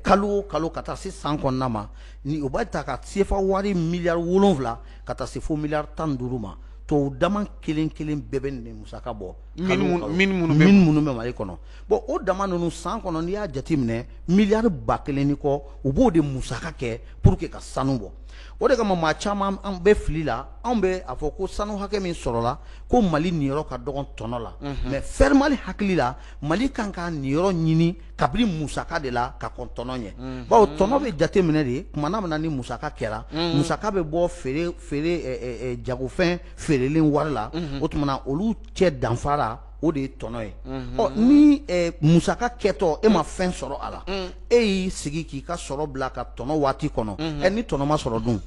kalo o kalo ka taa se san kɔnɔna ma, ni o b'a ta ka CFA wari miliyari 7 ka taa se fo miliyari 15 ma. Tubabu dama kelen kelen bɛɛ bɛ nin musaka bɔ minnu bɛ Mali kɔnɔ. Bon, o dama ninnu, san kɔnɔ, n'i y'a jateminɛ, miliyari 1000 ni kɔ, u b'o de musaka kɛ pour que ka sanu bɔ. O de kama maa caman an bɛ fili la, anw bɛ a fɔ ko sanu hakɛ min sɔrɔla, ko Mali niyɔrɔ ka dɔgɔn tɔnɔ la. Mais Fermali hakili la, Mali kan k'a niyɔrɔ ɲini kabini musaka de la ka kɔn tɔnɔ ɲɛ, bawo tɔnɔ bɛ jateminɛ de tuma min na ni musaka kɛra. Musaka bɛ bɔ feere feere jagofɛn feerelen wari la. O tuma na, olu cɛ danfara, o de ye tɔnɔ ye. Ɔ, ni musaka kɛtɔ, e ma fɛn sɔrɔ a la, e y'i sigi k'i ka sɔrɔ bila ka tɔnɔ waati kɔnɔ, ɛ, ni tɔnɔ ma sɔrɔ dun,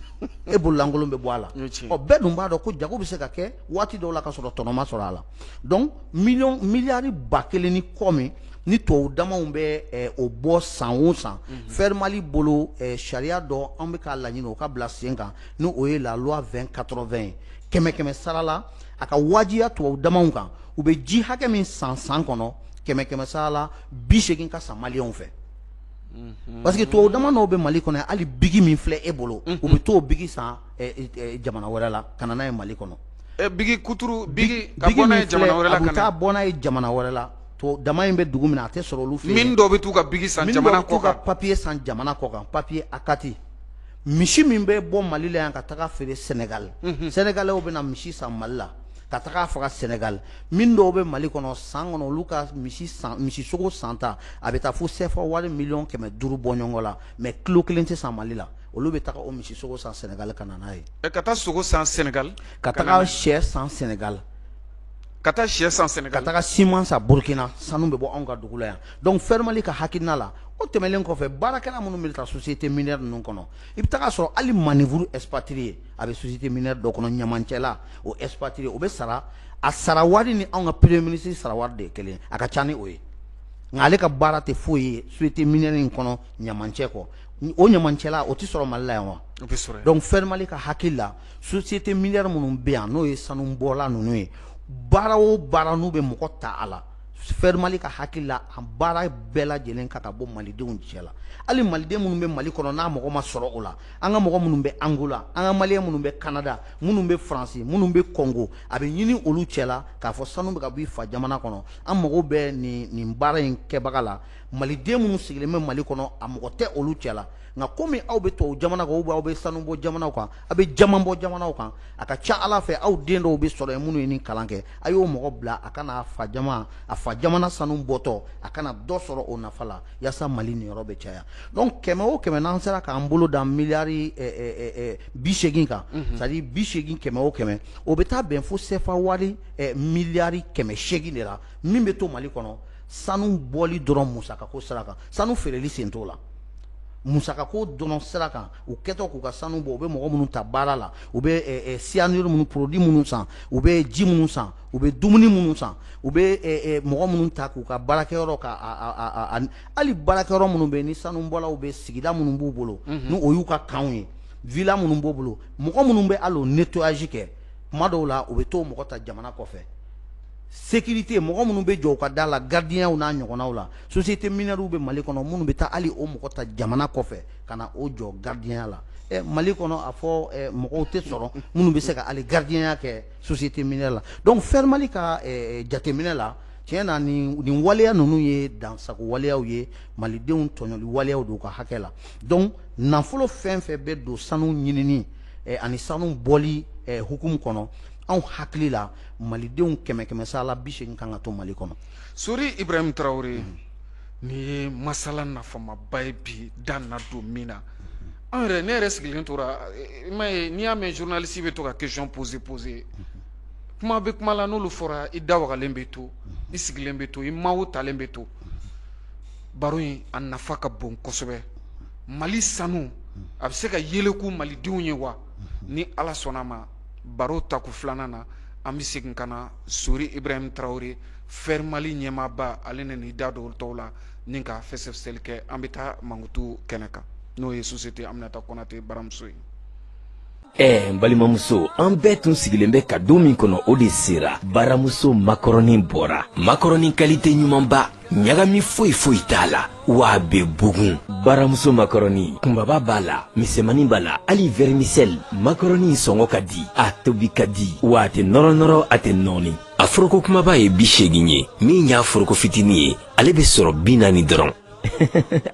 e bololankolon bɛ bɔ a la. Ɔ, bɛɛ dun b'a dɔn ko jago bɛ se ka kɛ waati dɔw la ka sɔrɔ tɔnɔ ma sɔrɔ a la. Donc miliyɔn miliyari 1000 ni kɔ min ni tubabu damaw bɛ o bɔ san o san, Fermali bolo, sariya dɔ an bɛ k'a laɲini o ka bila sen kan, ni o ye la loi 2080 ye. Kɛmɛ kɛmɛ sara la, a ka wajibiya tubabu damaw kan, u bɛ ji hakɛ min san san kɔnɔ, kɛmɛ kɛmɛ sara la, 80 ka san maliyɛnw fɛ. Parce que tubabu dama dɔw bɛ Mali kɔnɔ, hali bigi min filɛ e bolo, u bɛ t'o bigi san jamana wɛrɛ la ka na n'a ye Mali kɔnɔ. Bigi kuturu, bigi ka bɔ n'a ye jamana wɛrɛ la. A bɛ taa bɔ n'a ye jamana wɛrɛ la. To dama in bɛ dugu min na, a tɛ sɔrɔ olu fɛ yen. Min dɔw bɛ t'u ka bigi san jamana kɔ kan, ka papier san jamana kɔ kan, papier akati. Misi min bɛ bɔ Mali la yan ka taga feere Sénégal, Sénégalais bɛ na misi san Mali la ka taga faga Sénégal. Min dɔw bɛ Mali kɔnɔ, san kɔnɔ, olu ka misi san, misi sogo san ta, a bɛ taa fo CFA wari miliyɔn 500 bɔ ɲɔgɔn la, mais kilo kelen tɛ san Mali la. Olu bɛ taga o misi sogo san Sénégal ka na n'a ye. Ka taa sogo san Sénégal. Ka taga sɛ san Sénégal. Ka taa sɛ san Sénégal, ka taga ciment san Burkina. Sanu bɛ bɔ anw ka dugu la yan. Donc Fermali ka hakilina la, o tɛmɛnen kɔfɛ, baarakɛla minnu bɛ taa société minière ninnu kɔnɔ, i bɛ taga sɔrɔ hali manœuvre expatrié a bɛ société minière dɔ kɔnɔ, ɲamancɛla o expatrié, o bɛ sara, a sara wari ni anw ka premier ministre sara wari de ye kelen, a ka ca ni o ye. Nka ale ka baara tɛ foyi ye société minière in kɔnɔ ɲamancɛ kɔ. O ɲamancɛla, o tɛ sɔrɔ Mali la yan wa? O bɛ sɔrɔ yan. Donc Fermali ka hakili la, société minière minnu bɛ yan, n'o ye sanubɔla ninnu ye, baara o baara n'u bɛ mɔgɔ ta a la, Fermali ka hakili la, a baara bɛɛ lajɛlen ka bɔ malidenw cɛ la. Hali maliden minnu bɛ Mali kɔnɔ, n'a mɔgɔ ma sɔrɔ o la, an ka mɔgɔ minnu bɛ Angola, an ka malien minnu bɛ Canada, minnu bɛ Faransi, minnu bɛ Congo, a bɛ ɲini olu cɛ la k'a fɔ sanu bɛ ka bɔ i fa jamana kɔnɔ, an mago bɛ nin baara in kɛbaga la. Maliden minnu sigilen bɛ Mali kɔnɔ, a mɔgɔ tɛ olu cɛ la. Nka komi aw bɛ tubabu jamana kan, ou aw bɛ sanu bɔ jamanaw kan, aw bɛ jaman bɔ jamanaw kan, a ka ca Ala fɛ aw den dɔw bɛ sɔrɔ yen minnu ye nin kalan kɛ. A y'o mɔgɔ bila a kana fa jama, a fa jamana sanu bɔtɔ, a kana dɔ sɔrɔ o nafa la, yaasa Mali niyɔrɔ bɛ caya. Donc 100 o 100, n'an sera k'an bolo da miliyari 80 kan, c'est à dire 80 100 o 100, o bɛ taa bɛn fo CFA wari miliyari 800 de la min bɛ to Mali kɔnɔ sanu bɔli dɔrɔn musakako sira kan. Sanu feereli sen t'o la, musakako dɔrɔn sira kan. U kɛtɔ k'u ka sanu bɔ, u bɛ mɔgɔ minnu ta baara la, u bɛ cyanure minnu, produit minnu san, u bɛ ji minnu san, u bɛ dumuni minnu san, u bɛ mɔgɔ minnu ta k'u ka baarakɛyɔrɔ ka, hali baarakɛyɔrɔ minnu bɛ ni sanubɔlaw bɛ sigida minnu b'u bolo, ni o y'u ka kanw ye, villa minnu b'u bolo, mɔgɔ minnu bɛ hali o nettoyage kɛ, tuma dɔw la u bɛ t'o mɔgɔ ta jamana kɔfɛ. Sécurité, mɔgɔ minnu bɛ jɔ u ka da la, gardien n'a ɲɔgɔnnaw la, société minière bɛ Mali kɔnɔ minnu bɛ taa hali o mɔgɔ ta jamana kɔfɛ ka na o jɔ gardien la. Mali kɔnɔ, a fɔ mɔgɔw tɛ sɔrɔ minnu bɛ se ka hali gardien kɛ société minière la. Donc Fermali ka jateminɛ la, tiɲɛ na, nin waleya ninnu ye dansago waleyaw ye, malidenw tɔɲɔli waleyaw don u ka hakɛ la. Donc nafolo fɛn fɛn bɛ don sanu ɲinini ani sanu bɔli hukumu kɔnɔ, anw hakili la, malidenw 100 100 sala 80 kan ka to Mali kɔnɔ. Sori Ibrahim Traoré, nin ye masala nafamaba ye bi da na don min na. An yɛrɛ, ne yɛrɛ sigilen tora, i m'a ye, n'i y'a mɛn journaliste bɛ to ka question poser, kuma bɛ kuma la, n'olu fɔra, i da wagalen bɛ to, i sigilen bɛ to, i maaw talen bɛ to. Baro in a nafa ka bon kosɛbɛ. Mali sanu, a bɛ se ka yeleku malidenw ye wa? Ni Ala sɔnna ma, baro tako filanan na, an bɛ segin ka na Sori Ibrahim Traoré, Fermali ɲɛmaaba, ale ni da don tɔw la ni ka fɛsɛfɛsɛli kɛ. An bɛ taa mankutu kɛnɛ kan, n'o ye société Aminata Konate baramuso ye. N balimamuso, an bɛɛ tun sigilen bɛ ka don min kɔnɔ, o de sera. Baramuso makɔrɔni bɔra, makɔrɔni qualité ɲumanba, ɲagami foyi foyi t'a la, wa a bɛ bugun. Baramuso makɔrɔni kunbaba b'a la, misɛmani b'a la, hali vermicelle. Makɔrɔni sɔngɔ ka di, a tobi ka di, wa a tɛ nɔrɔ nɔrɔ, a tɛ nɔɔni. A foroko kumaba ye 80 ye, min y'a foroko fitinin ye, ale bɛ sɔrɔ 40 dɔrɔn.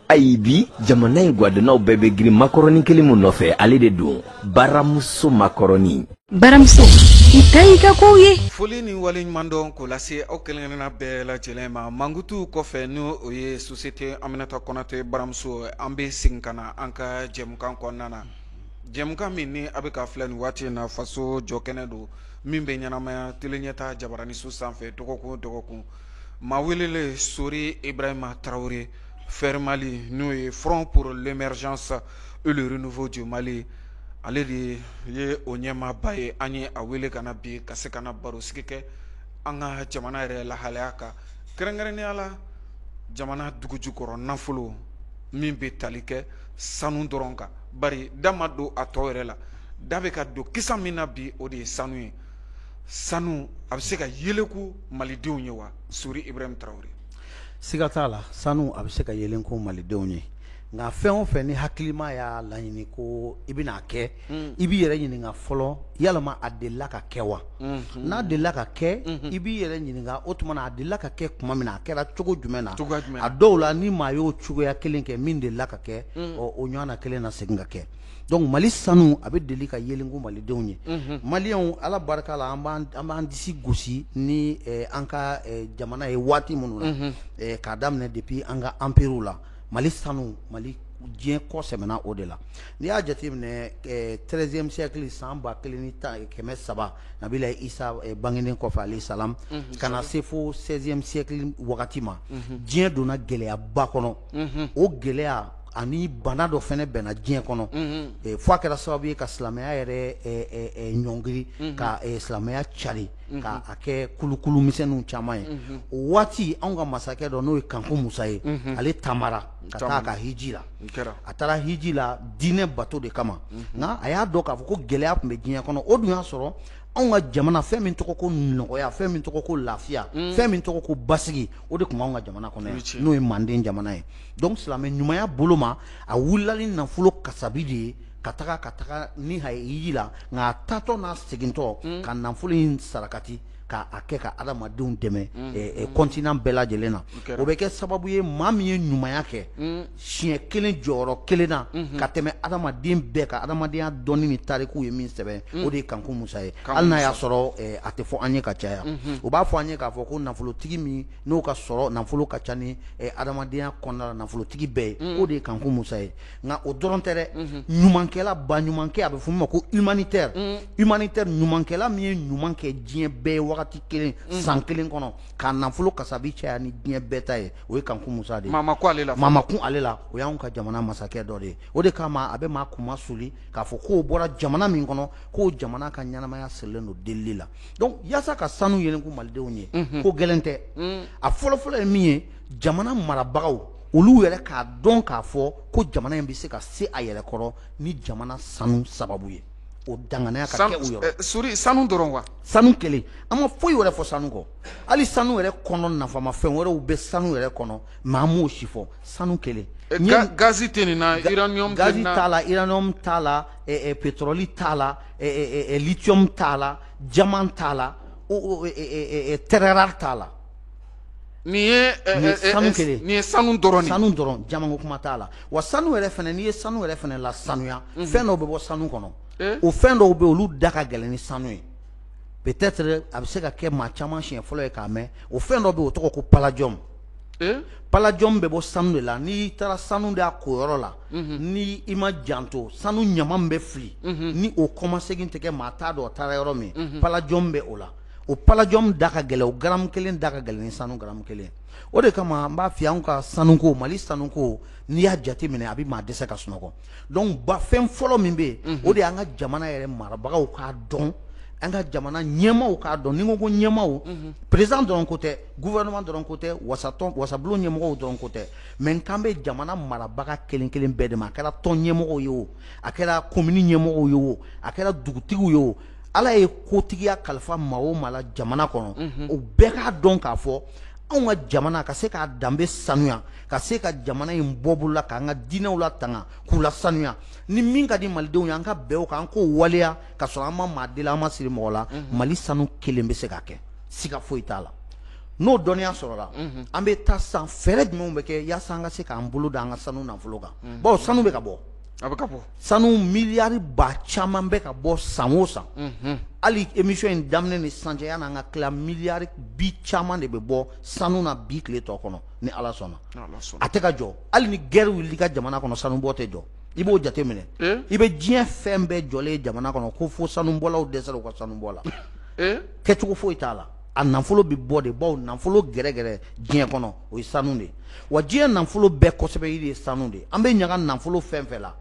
Ayi, bi jamana in gwadonnaw bɛɛ bɛ girin makɔrɔni kelen min nɔfɛ, ale de don, baramuso makɔrɔni. Baramuso, i ta y'i ka kow ye. Foli ni waleɲuman dɔn k'o lase aw kelen-kelenna bɛɛ lajɛlen ma. Mankutu kɔfɛ, n'o o ye société Aminata Konate baramuso, an bɛ segin ka na an ka jɛmukan kɔnɔna na, jɛmukan min ni a bɛ ka filɛ nin waati in na, faso jɔkɛnɛ don, min bɛ ɲɛnamaya tele ɲɛta jabaraniso sanfɛ dɔgɔkun o dɔgɔkun. Maa welelen Sori Ibrahima Traoré, Fermali, n'o ye Front pour l'émergence et le renouveau du Mali, ale de ye o ɲɛmaaba ye. An ye a wele ka na bi ka se ka na barosigi kɛ an ka jamana yɛrɛ lahalaya kan, kɛrɛnkɛrɛnnenya la jamana dugu jukɔrɔ nafolo min bɛ tali kɛ sanu dɔrɔn kan, bari da ma don a tɔ yɛrɛ la. Da bɛ ka don kisa min na bi, o de ye sanu ye. Sanu, a bɛ se ka yeleku malidenw ye wa, Sori Ibrahim Traoré? Siga t'a la, sanu a bɛ se ka yelen ko malidenw ye. Nka fɛn o fɛn ni hakilima y'a laɲini ko i bɛna kɛ, i b'i yɛrɛ ɲininka fɔlɔ, yalama a delila ka kɛ wa? N'a delila ka kɛ, i b'i yɛrɛ ɲininka, o tuma na a delila ka kɛ tuma min na, a kɛra cogo jumɛn na? A dɔw la, ni maa y'o cogoya kelen kɛ min delila ka kɛ, o ɲɔgɔn na kelen na segin ka kɛ. Donc Mali sanu, a bɛ deli ka yelen ko malidenw ye. Maliyɛnw, Ala barika la, an b'an disi gosi ni an ka jamana ye waati minnu na, k'a daminɛ depuis an ka empire la, Mali sanu, Mali Diɲɛ kɔ sɛmɛna o de la. N'i y'a jateminɛ 13e siècle, san 1300, Nabila Isa bangenen kɔfɛ, alayhi salam, ka na se fo 16e siècle wagati ma, diɲɛ donna gɛlɛyaba kɔnɔ. O gɛlɛya ani bana dɔ fɛnɛ bɛnna diɲɛ kɔnɔ, fo a kɛra sababu ye ka silamɛya yɛrɛ ɲɔngiri, ka silamɛya cari ka a kɛ kulukulu misɛnninw caman ye. O waati, anw ka masakɛ dɔ, n'o ye Kanku Musa ye, ale taamara ka taa a ka hiji la. A taara hiji la diinɛ bato de kama, nka a y'a dɔn k'a fɔ ko gɛlɛya tun bɛ diɲɛ kɔnɔ. O dun y'a sɔrɔ anw ka jamana, fɛn min tɔgɔ ko nɔgɔya, fɛn min tɔgɔ ko lafiya, fɛn min tɔgɔ ko basigi, o de tun b'anw ka jamana kɔnɔ yan, n'o ye Manden jamana ye. Donc silamɛ ɲumanya bolo ma, a wulila ni nafolo kasabi de ye ka taga ni a ye hiji la. Nka a taatɔ n'a segintɔ, ka nafolo in sarakati k'a kɛ ka adamadenw dɛmɛ continent bɛɛ lajɛlen na. O bɛ kɛ sababu ye, maa min ye ɲumanya kɛ siɲɛ kelen, jɔyɔrɔ kelen na ka tɛmɛ adamaden bɛɛ ka adamadenya dɔnni ni tarikuw ye min sɛbɛn, o de ye Kanku Musa ye. Hali n'a y'a sɔrɔ a tɛ fɔ an ye ka caya, u b'a fɔ an ye k'a fɔ ko nafolotigi min n'o ka sɔrɔ nafolo ka ca ni adamadenya kɔnɔna la nafolotigi bɛɛ ye, o de ye Kanku Musa ye. Nka o dɔrɔn tɛ dɛ, ɲumankɛla ba, ɲumankɛ, a bɛ fɔ min ma ko humanitaire, humanitaire, ɲumankɛla min ye ɲuman kɛ diɲɛ bɛɛ ye wagati kelen, san kelen kɔnɔ, k'a nafolo kasabi caya ni diɲɛ bɛɛ ta ye, o ye Kanku Musa de ye. Maa ma ko ale la. Maa ma kun ale la. O y'anw ka jamana masakɛ dɔ de ye. O de kama a bɛ maa kunma suli k'a fɔ k'o bɔra jamana min kɔnɔ, k'o jamana ka ɲɛnamaya sirilen don delili la. Donc yaasa ka sanu yelenku malidenw ye, ko gɛlɛn tɛ. A fɔlɔfɔlɔ ye min ye, jamana marabagaw olu yɛrɛ k'a dɔn k'a fɔ ko jamana in bɛ se ka se a yɛrɛ kɔrɔ ni jamana sanu sababu ye, o danganiya ka kɛ u yɔrɔ. Sori, sanu dɔrɔn wa? Sanu kelen, an ma foyi wɛrɛ fɔ sanu kɔ. Hali sanu yɛrɛ kɔnɔ, nafamafɛn wɛrɛw bɛ sanu yɛrɛ kɔnɔ, mais an m'o si fɔ. Sanu kelen. Gazi tɛ nin na, uranium tɛ Gazi nin na? T'a la, uranium t'a la, pétrole t'a la, lithium t'a la, diamant t'a la, terre rare t'a la. Nin ye Nin ye sanu kelen. Nin ye sanu dɔrɔn de. Sanu dɔrɔn, diamant ko kuma t'a la. Wa sanu yɛrɛ fɛnɛ, n'i ye sanu yɛrɛ fɛnɛ la sanuya, fɛn dɔw bɛ bɔ sanu kɔnɔ. O fɛn dɔw bɛ yen, olu da ka gɛlɛn ni sanu ye. Peut-être a bɛ se ka kɛ maa caman siɲɛ fɔlɔ ye k'a mɛn. O fɛn dɔ bɛ yen, o tɔgɔ ko palladium. Palladium bɛ bɔ sanu de la. N'i taara sanu de a koyɔrɔ la, ni i ma janto, sanu ɲama min bɛ fili, ni o kɔmasegin tɛ kɛ, maa t'a dɔn o taara yɔrɔ min, palladium bɛ o la. O palladium da ka gɛlɛn, o gramme kelen da ka gɛlɛn ni sanu gramme kelen. O de kama n b'a f'i ye, anw ka sanuko, Mali sanuko, n'i y'a jateminɛ, a bɛ maa dɛsɛ ka sunɔgɔ. Donc ba fɛn fɔlɔ min bɛ yen, o de y'an ka jamana yɛrɛ marabagaw k'a dɔn, an ka jamana ɲɛmaaw k'a dɔn. Ni n ko ko ɲɛmaaw, président dɔrɔn ko tɛ, gouvernement dɔrɔn ko tɛ, wasatɔn wasabulon ɲɛmɔgɔw dɔrɔn ko tɛ, mais n kan bɛ jamana marabaga kelen kelen bɛɛ de ma. A kɛra tɔn ɲɛmɔgɔw ye o, a kɛra commune ɲɛmɔgɔw ye o, a kɛra dugutigiw ye o, Ala ye kotigiya kalifa maa o maa la jamana kɔnɔ, o bɛɛ k'a dɔn k'a fɔ anw ka jamana ka se k'a danbe sanuya, ka se ka jamana in bɔ bolo la, k'an ka diinɛw la tanga, k'u la sanuya ni min ka di malidenw ye, an ka bɛn o kan, an k'o waleya ka sɔrɔ an ma maa deli, an ma siri mɔgɔ la. Mali sanu kelen bɛ se ka kɛ, siga foyi t'a la. N'o dɔnniya sɔrɔla, an bɛ taa san fɛɛrɛ jumɛnw bɛ kɛ yaasa an ka se k'an bolo da an ka sanu nafolo kan, bawo sanu bɛ ka bɔ. A bɛ ka bɔ. Sanu miliyari ba caman bɛ ka bɔ san o san. Hali émission in daminɛ ni sisan cɛ, yan'an ka tila, miliyari bi caman de bɛ bɔ sanu na bi tile tɔ kɔnɔ, ni Ala sɔnna. Ala sɔnna. A tɛ ka jɔ. Hali ni guerre wulila ka jamana kɔnɔ, sanu bɔ tɛ jɔ. I b'o jate minɛ. I bɛ diɲɛ fɛn bɛɛ jɔlen ye jamana kɔnɔ, ko fo sanubɔlaw dɛsɛra u ka sanu bɔ la. Kɛcogo foyi t'a la. A nafolo bɛ bɔ de, bawo nafolo gɛrɛgɛrɛ diɲɛ kɔnɔ, o ye sanu de ye. Wa diɲɛ nafolo bɛɛ kosɛbɛ yiri ye sanu de ye. An bɛ ɲaga nafolo fɛn fɛn la,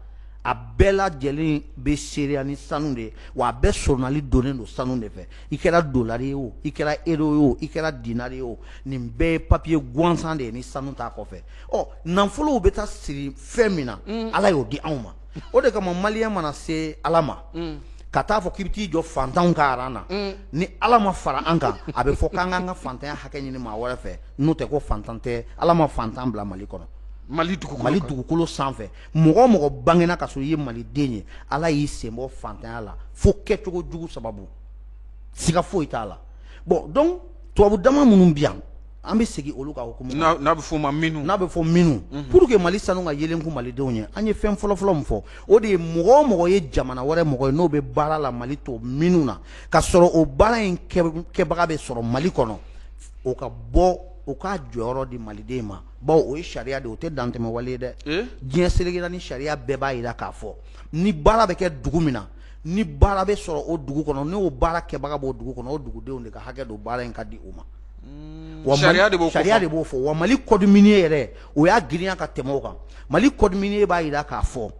a bɛɛ lajɛlen bɛ seereya ni sanu de ye, wa a bɛɛ sɔrɔnali donnen don sanu de fɛ. I kɛra dolari ye o, i kɛra euro ye o, i kɛra dinari ye o, nin bɛɛ ye papier gansan de ye ni sanu t'a kɔfɛ. Ɔ nafolow bɛ taa siri fɛn min na, Ala y'o di anw ma. O de kama maliyɛn mana se Ala ma, ka taa fɔ k'i bɛ t'i jɔ fantanw ka aran na, ni Ala ma fara an kan, a bɛ fɔ k'an k'an ka fantanya hakɛ ɲini maa wɛrɛ fɛ. N'o tɛ, ko fantan tɛ, Ala ma fantan bila Mali kɔnɔ. Mali dugukolo Mali kan. Dugukolo sanfɛ, mɔgɔ o mɔgɔ bangena ka sɔrɔ i ye maliden ye, Ala y'i sen bɔ fantanya la fo kɛcogo jugu sababu, siga foyi t'a la. Bon, donc tubabu dama minnu bi yan, an bɛ segin olu ka hukumu kɔnɔ. N'a bɛ f'o ma minnu. N'a bɛ fɔ minnu, pour que Mali sanu ka yelen kun malidenw ye, an ye fɛn fɔlɔfɔlɔ min fɔ, o de ye mɔgɔ o mɔgɔ ye jamana wɛrɛ mɔgɔ ye, n'o bɛ baara la Mali to minnu na, ka sɔrɔ o baara in kɛbaga bɛ sɔrɔ Mali kɔnɔ, o ka bɔ. u k'a jɔyɔrɔ di maliden ma, bawo o ye sariya de ye, o tɛ dantɛmɛ wale ye dɛ. Diɲɛ seleke naani sariya bɛɛ b'a jira k'a fɔ ni baara bɛ kɛ dugu min na, ni baara bɛ sɔrɔ o dugu kɔnɔ, n'o baara kɛbaga b'o dugu kɔnɔ, o dugudenw de ka hakɛ don baara in ka di u ma. Wa sariya de b'o sariya de b'o fɔ. Wa Mali code minier yɛrɛ, o y'a girinya ka tɛmɛ o kan. Mali code minier b'a jira k'a fɔ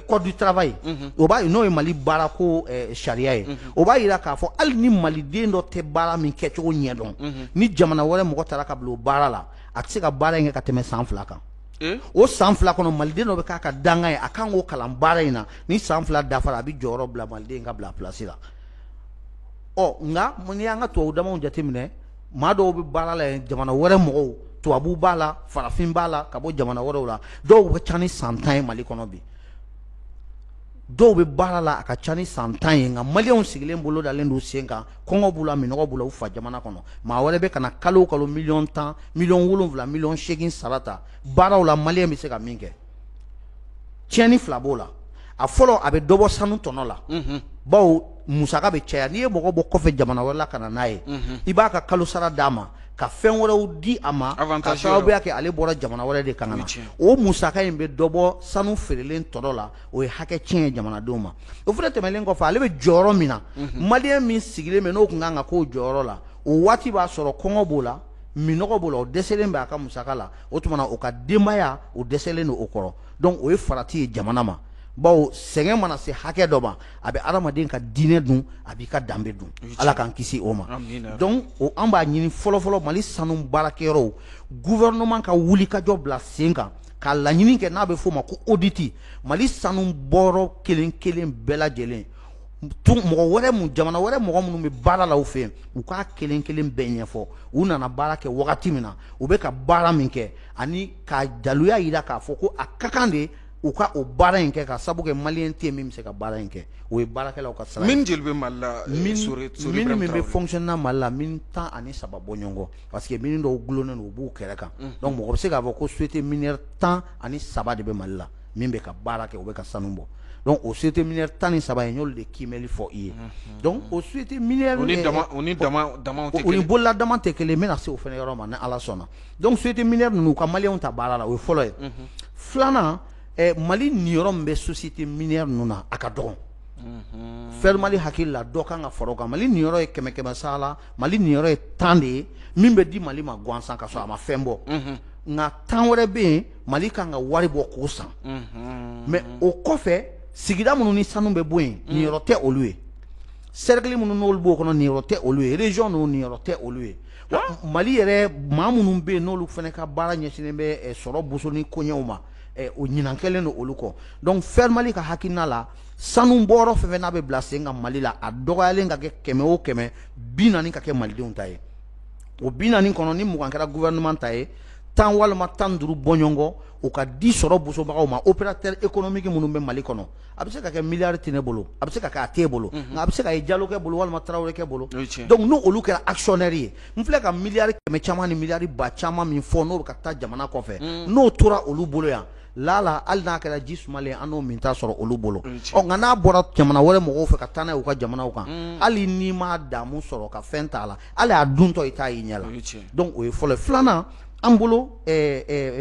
code du travail, o b'a n'o ye Mali baarako sariya ye, o b'a jira k'a fɔ hali ni maliden dɔ tɛ baara min kɛcogo ɲɛdɔn, ni jamana wɛrɛ mɔgɔ taara ka bila o baara la, a tɛ se ka baara in kɛ ka tɛmɛ san 2 kan. O san 2 kɔnɔ, maliden dɔ bɛ k'a ka dankan ye, a kan k'o kalan baara in na. Ni san 2 dafara, a bɛ jɔyɔrɔ bila maliden ka bila place la. Ɔ nka n'i y'an ka tubabu damaw jateminɛ, maa dɔw bɛ baara la yen, jamana wɛrɛ mɔgɔw, tubabu b'a la, farafin b'a la, ka bɔ jamana wɛrɛw la, dɔw ka ca ni san 10 ye Mali kɔnɔ bi. Dɔw bɛ baara la a ka ca ni san 10 ye, nka maliyɛnw sigilen bolo dalen don sen kan, kɔngɔ b'u la, minɔgɔ b'u la u fa jamana kɔnɔ. Maa wɛrɛ bɛ ka na kalo o kalo miliyɔn 10, miliyɔn 7, miliyɔn 8 sara ta baaraw la, maliyɛn bɛ se ka min kɛ. Tiɲɛni 2 b'o la. A fɔlɔ, a bɛ dɔ bɔ sanu tɔnɔ la, bawo musaka bɛ caya. N'i ye mɔgɔ bɔ kɔfɛ jamana wɛrɛ la ka na n'a ye, i b'a ka kalo sara d'a ma, ka fɛn wɛrɛw di a ma, ka sababuya kɛ ale bɔra jamana wɛrɛ de kan ka na. O musaka in bɛ dɔ bɔ sanu feerelen tɔnɔ la, o ye hakɛ tiɲɛ ye jamanadenw ma. O fana tɛmɛnen kɔfɛ, ale bɛ jɔyɔrɔ min na, maliyɛn min sigilen bɛ n'o tun kan ka k'o jɔyɔrɔ la, o waati b'a sɔrɔ kɔngɔ b'o la, minɔgɔ b'o la, o dɛsɛlen bɛ a ka musaka la. O tuma na, o ka denbaya, o dɛsɛlen don o kɔrɔ. Donc o ye farati ye jamana ma, bawo sɛgɛn mana se hakɛ dɔ ma, a bɛ adamaden ka diinɛ dun, a b'i ka danbe dun. Ala k'an kisi o ma. Donc o an b'a ɲini fɔlɔfɔlɔ, Mali sanu baarakɛyɔrɔw, gouvernement ka wuli ka jɔ bila sen kan ka laɲini kɛ n'a bɛ f'o ma ko audit. Mali sanu bɔyɔrɔ kelen kelen bɛɛ lajɛlen, mɔgɔ wɛrɛ mun, jamana wɛrɛ mɔgɔ minnu bɛ baara la u fɛ yen, u k'a kelen kelen bɛɛ ɲɛfɔ, u nana baara kɛ wagati min na, u bɛ ka baara min kɛ, ani ka daluya yira k'a fɔ ko a ka kan de u ka o baara in kɛ, ka sabu kɛ maliyɛn tɛ yen min bɛ se ka baara in kɛ. O ye baarakɛlaw ka sara ye. Mine joli bɛ Mali la? Mine min bɛ fonctionner Mali la, mine 13 bɔ ɲɔgɔn kɔ, parce que mine dɔw gulonnen don, u b'u kɛrɛ kan. Donc mɔgɔ bɛ se k'a fɔ ko société minière 13 de bɛ Mali la min bɛ ka baara kɛ, u bɛ ka sanu bɔ. Donc o société minière 13 in, n y'olu de kiimɛli fɔ i ye. Donc o société minière o ni dama o ni dama damaw tɛ o ni bolola dama tɛ kelen. N bɛna se o fana yɔrɔ ma ni Ala sɔnna. Donc société minière ninnu, u ka maliyɛnw ta baara la, o ye fɔlɔ ye. Filanan, Mali niyɔrɔ min bɛ société minière ninnu na, a ka dɔgɔn. Fair Mali hakili la, dɔ kan ka fara o kan. Mali niyɔrɔ ye kɛmɛ kɛmɛ sara la, Mali niyɔrɔ ye 10 de ye min bɛ di Mali ma gansan ka sɔrɔ a ma fɛn bɔ. Nka 10 wɛrɛ bɛ yen, Mali kan ka wari bɔ k'o san. Mais o kɔfɛ, sigida minnu ni sanu bɛ bɔ yen, niyɔrɔ tɛ olu ye. Cercle minnu n'olu b'o kɔnɔ, niyɔrɔ tɛ olu ye. Région ninnu, niyɔrɔ tɛ olu ye. Mali yɛrɛ maa minnu bɛ yen, n'olu fana ka baara ɲɛsinnen bɛ sɔrɔ boso ni koɲɛw ma, o ɲinan kɛlen don olu kɔ. Donc Fair Mali ka hakilina la, sanu bɔyɔrɔ fɛn fɛn n'a bɛ bila sen kan Mali la, a dɔgɔyalen ka kɛ 100 o 100, 40 ka kɛ malidenw ta ye. O 40 kɔnɔ, ni 20 kɛra gouvernement ta ye, 10 walima 15 bɔɲɔgɔn, o ka di sɔrɔ bosobagaw ma, opérateur économique minnu bɛ Mali kɔnɔ. A bɛ se ka kɛ miliyari tɛ ne bolo, a bɛ se ka kɛ a t'e bolo, nka a bɛ se ka ye Jalokɛ bolo walima Tarawelekɛ bolo. Donc n'o olu kɛra actionnaire ye, n filɛ ka miliyari kɛmɛ caman ni miliyari ba caman min fɔ, n'o bɛ ka taa jamana kɔfɛ, n'o tora olu bolo yan, lala hali n'a kɛra ji sumalen, an n'o min t'a sɔrɔ olu bolo. Ɔ nka n'a bɔra jamana wɛrɛ mɔgɔw fɛ ka taa n'a ye u ka jamanaw kan, hali n'i m'a damu sɔrɔ ka fɛn t'a la, hali a duntɔ i t'a y'i ɲɛ la. Donc o ye fɔlɔ ye. Filanan, an bolo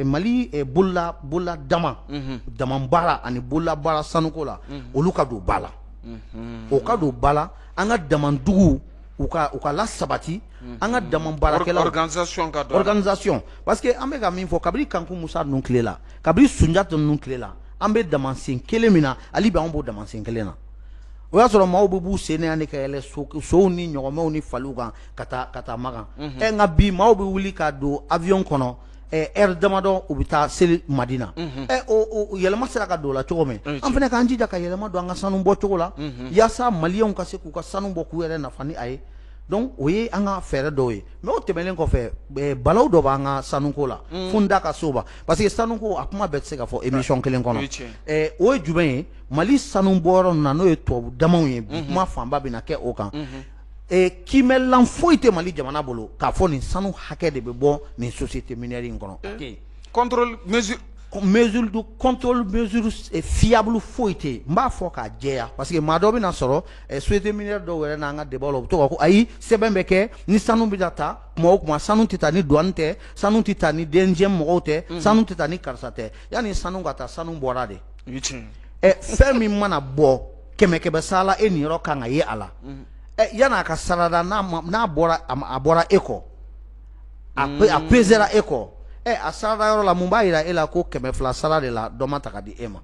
Mali bolola dama dama baara ani bolola baara sanuko la, olu ka don ba la, o ka don ba la. An ka damandugu, u ka la sabati, an ka dama baarakɛlaw organisation ka don organisation, parce que an bɛ ka min fɔ, kabini Kanku Musa ninnu tile la, kabini Sunjata ninnu tile la, an bɛ damasen kelen min na, hali bi an b'o damasen kelen na. O y'a sɔrɔ maaw bɛ b'u sen na yan de ka yɛlɛ sow ni ɲɔgɔmɛw ni faliw kan ka taa Makan. Nka bi, maaw bɛ wuli ka don avion kɔnɔ, heure damadɔ, u bɛ taa seli Madina. O yɛlɛma sera ka don o la cogo min, an fana k'an jija ka yɛlɛma don an ka sanu bɔ cogo la, yaasa maliyɛnw ka se k'u ka sanu bɔ k'u yɛrɛ nafa ni a ye. Donc o ye an ka fɛɛrɛ dɔw ye. Mais o tɛmɛnen kɔfɛ, balawu dɔ b'an ka sanuko la, fo n da ka s'o ma, parce que sanuko a kuma bɛɛ tɛ se ka fɔ émission kelen kɔnɔ. O ye jumɛn ye? Mali sanu bɔyɔrɔ ninnu na, n'o ye tubabu damaw ye, bi kuma fanba bɛna kɛ o kan. Kiimɛlilan foyi tɛ Mali jamana bolo k'a fɔ nin sanu hakɛ de bɛ bɔ nin société minière in kɔnɔ. Contrôle mesure. Mesure de contrôle, mesure fiable foyi tɛ yen. N b'a fɔ k'a jɛya, parce que maa dɔ bɛna sɔrɔ société minière dɔw yɛrɛ n'an ka débat la, u bɛ to k'a ko ayi, sɛbɛn bɛ kɛ ni sanu bɛ ta tuma o tuma, sanu tɛ taa ni douane tɛ, sanu tɛ taa ni DNGM mɔgɔw tɛ, sanu tɛ taa ni karisa tɛ. Yanni sanu ka taa, sanu bɔra de. Ɛ, fɛn min mana bɔ kɛmɛ kɛmɛ sala, e niyɔrɔ kan ka ye a la. Ɛ, yan'a ka sarada, n'a n'a bɔra, a bɔra e kɔ, a pesera e kɔ. Ɛ, a sarada yɔrɔ la, mun b'a yira e la ko 200 sara de la, dɔ ma ta ka di e ma?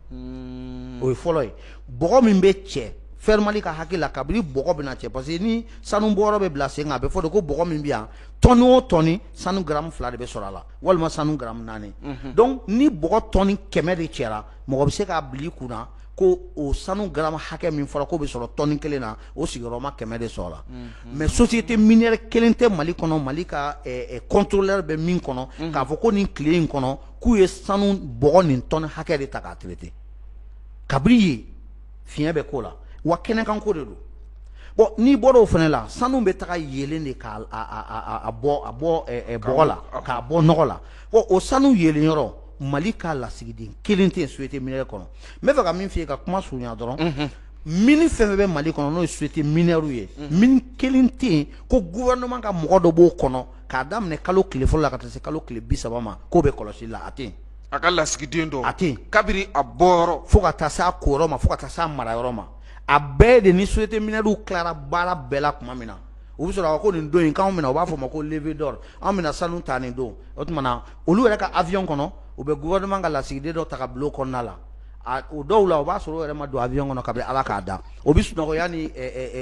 O ye fɔlɔ ye. Bɔgɔ min bɛ cɛ, Fermali ka hakili la, kabini bɔgɔ bɛna cɛ, parce que ni sanu bɔyɔrɔ bɛ bila sen kan, a bɛ fɔ de ko bɔgɔ min bɛ yan, tɔni o tɔni, sanu garamu 2 de bɛ sɔrɔ a la, walima sanu garamu 4. Donc ni bɔgɔ tɔni 100 de cɛra, mɔgɔ bɛ se k'a bila i kunna ko o sanu garamu hakɛ min fɔra k'o bɛ sɔrɔ tɔni kelen na, o sigiyɔrɔma 100 de sɔrɔ la. Mais société minière kelen tɛ Mali kɔnɔ, Mali ka contrôleur bɛ min kɔnɔ, k'a fɔ ko nin tile in kɔnɔ k'u ye sanu bɔgɔ nin tɔni hakɛ de ta k'a traiter. Kabini yen, fiɲɛ bɛ ko la wa, kɛnɛkanko de don. Bon, n'i bɔra o fana la, sanu bɛ taga yeelen de k'a a bɔ bɔgɔ la, k'a bɔ nɔgɔ la. Bon, o sanu yeelen yɔrɔ, Mali ka lasigiden kelen tɛ yen société minière kɔnɔ. N bɛ fɛ ka min f'i ye, ka kuma surunya dɔrɔn, mine fɛn fɛn bɛ Mali kɔnɔ, n'o ye société minière ye, mine kelen tɛ yen ko gouvernement ka mɔgɔ dɔ b'o kɔnɔ, k'a daminɛ kalo tile fɔlɔ la ka taa se kalo tile 30 ma, k'o bɛ kɔlɔsili la. A tɛ yen. A ka lasigiden dɔ. A tɛ yen. Kabiri a bɔyɔrɔ. Fo ka taa se a koyɔrɔ ma, fo ka taa se a marayɔrɔ ma, a bɛɛ de ni société minière tilara baara bɛɛ la tuma min na, u bɛ sɔrɔ ko nin don in k'anw bɛna, u b'a fɔ o ma ko levée d'or, anw bɛna sanu ta nin don. O tuma na, olu yɛrɛ ka avion kɔnɔ, u bɛ gouvernement ka lasigiden dɔ ta ka bila o kɔnɔna la. A o dɔw la, o b'a sɔrɔ o yɛrɛ ma don avion kɔnɔ kabini Ala k'a da. O bɛ sunɔgɔ yanni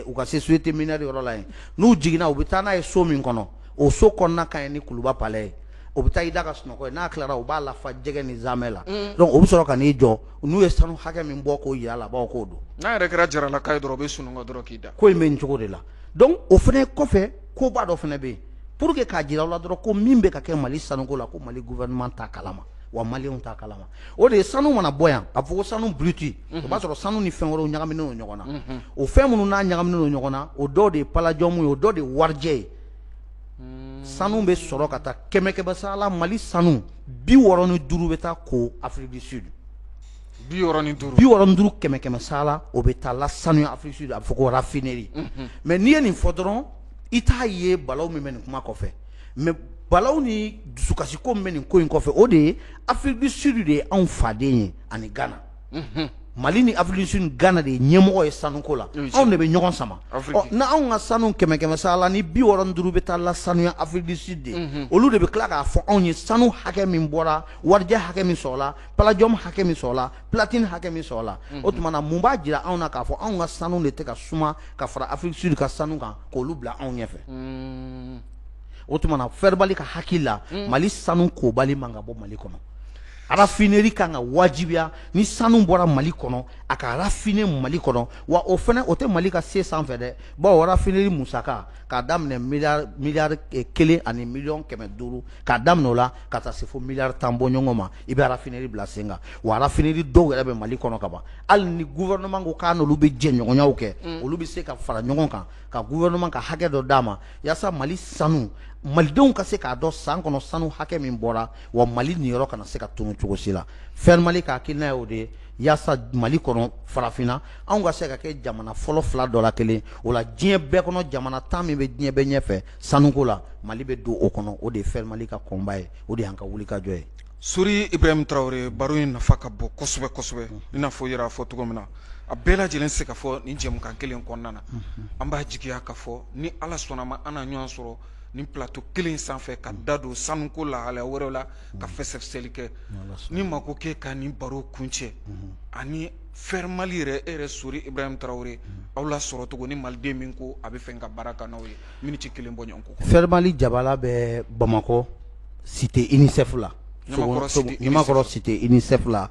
u ka se société minière yɔrɔ la yen. N'u jiginna, u bɛ taa n'a ye so min kɔnɔ, o so kɔnɔna ka ɲi ni Kuluba palais ye. O bɛ taa i da ka sunɔgɔ yen. N'a tilara, u b'a lafa jɛgɛ ni zamɛ la. Donc o bɛ sɔrɔ ka n'i jɔ, n'u ye sanu hakɛ min bɔ k'o yira a la, a b'a fɔ k'o don. N'a yɛrɛ kɛra jaralaka ye dɔrɔn, o bɛ sunɔgɔ dɔrɔn k'i da. Ko in bɛ nin cogo de la. Donc o fana kɔfɛ, koba dɔ fana bɛ yen, pour que k'a jira aw la dɔrɔn ko min bɛ ka kɛ Mali sanuko la, ko Mali gouvernement t'a kalama wa maliyɛnw t'a kalama. O de ye, sanu mana bɔ yan, a fɔ ko sanu brut, o b'a sɔrɔ sanu ni fɛn wɛrɛw ɲagaminen don ɲɔgɔn na. O fɛn minnu n'a ɲagaminen don ɲɔgɔn na, o dɔw de ye palladium ye, o dɔw de ye warijɛ ye. Sanu bɛ sɔrɔ ka taa kɛmɛ kɛmɛ sara la, Mali sanu 65 bɛ taa ko Afrique du Sud. 65. 65 kɛmɛ kɛmɛ sara la, o bɛ taa lasanuya Afrique du Sud, a bɛ fɔ ko raffinerie. Mais n'i ye nin fɔ dɔrɔn, i t'a ye balawu min bɛ nin kuma kɔfɛ. Mais balawu ni dusukasiko min bɛ nin ko in kɔfɛ, o de ye Afrique du Sud de ye anw faden ye, ani Ghana. Mali ni Afrique du Sud ni Ghana de ye ɲɛmɔgɔ ye sanuko la. Anw de bɛ ɲɔgɔn sama. Ɔ, n'anw ka sanu kɛmɛ kɛmɛ sara la ni 65 bɛ taa lasanuya Afrique du Sud de, olu de bɛ tila k'a fɔ anw ye sanu hakɛ min bɔra, warijɛ hakɛ min sɔrɔla, palladium hakɛ min sɔrɔla, platine hakɛ min sɔrɔla. O tuma na, mun b'a jira anw na k'a fɔ anw ka sanu de tɛ ka suma ka fara Afrique du Sud ka sanu kan, k'olu bila anw ɲɛfɛ? O tuma na, Ferbali ka hakili la, Mali sanu kobali man ka bɔ Mali kɔnɔ. Raffinerie kan ka wajibiya, ni sanu bɔra Mali kɔnɔ, a ka raffiner Mali kɔnɔ. Wa o fana, o tɛ Mali ka se sanfɛ dɛ, bawo raffinerie musaka, k'a daminɛ miliyari 1 ani miliyɔn 500, k'a daminɛ o la ka taa se fo miliyari 10 bɔɲɔgɔn ma, i bɛ raffinerie bila sen kan. Wa raffinerie dɔw yɛrɛ bɛ Mali kɔnɔ ka ban. Hali ni gouvernement ko k'a n'olu bɛ jɛɲɔgɔnyaw kɛ, olu bɛ se ka fara ɲɔgɔn kan ka gouvernement ka hakɛ dɔ d'a ma, yaasa Mali sanu, malidenw ka se k'a dɔn san kɔnɔ sanu hakɛ min bɔra, wa Mali niyɔrɔ kana se ka tunu cogo si la. Fermali ka hakilina ye o de ye, yaasa Mali kɔnɔ, farafinna, anw ka se ka kɛ jamana fɔlɔ fila dɔ la kelen o la diɲɛ bɛɛ kɔnɔ. Jamana 10 min bɛ diɲɛ bɛɛ ɲɛfɛ sanuko la, Mali bɛ don o kɔnɔ. O de ye Fermali ka kɔnba ye, o de y'an ka wulikajɔ ye. Sori Ibrahim Tarawele, baro in nafa ka bon kosɛbɛ kosɛbɛ. I n'a fɔ i yɛrɛ y'a fɔ cogo min na, a bɛɛ lajɛlen se ka fɔ nin jɛmukan kelen kɔnɔna na. An b'a jigiya ka fɔ ni Ala sɔnna ma, an na ɲɔgɔn sɔrɔ nin plateau kelen sanfɛ ka da don sanuko lahalaya wɛrɛw la, ka fɛsɛfɛsɛli kɛ. Ni mako kɛ ka nin baro kuncɛ ani Fermali yɛrɛ, e yɛrɛ Sori Ibrahim Tarawele, aw la sɔrɔ cogo ni maliden min ko a bɛ fɛ ka baara kan n'aw ye, miniti kelen bɔ ɲɔgɔn kɔ. Fermali jabala bɛ Bamakɔ, cité UNICEF la. Ɲamakɔrɔ, cité UNICEF la.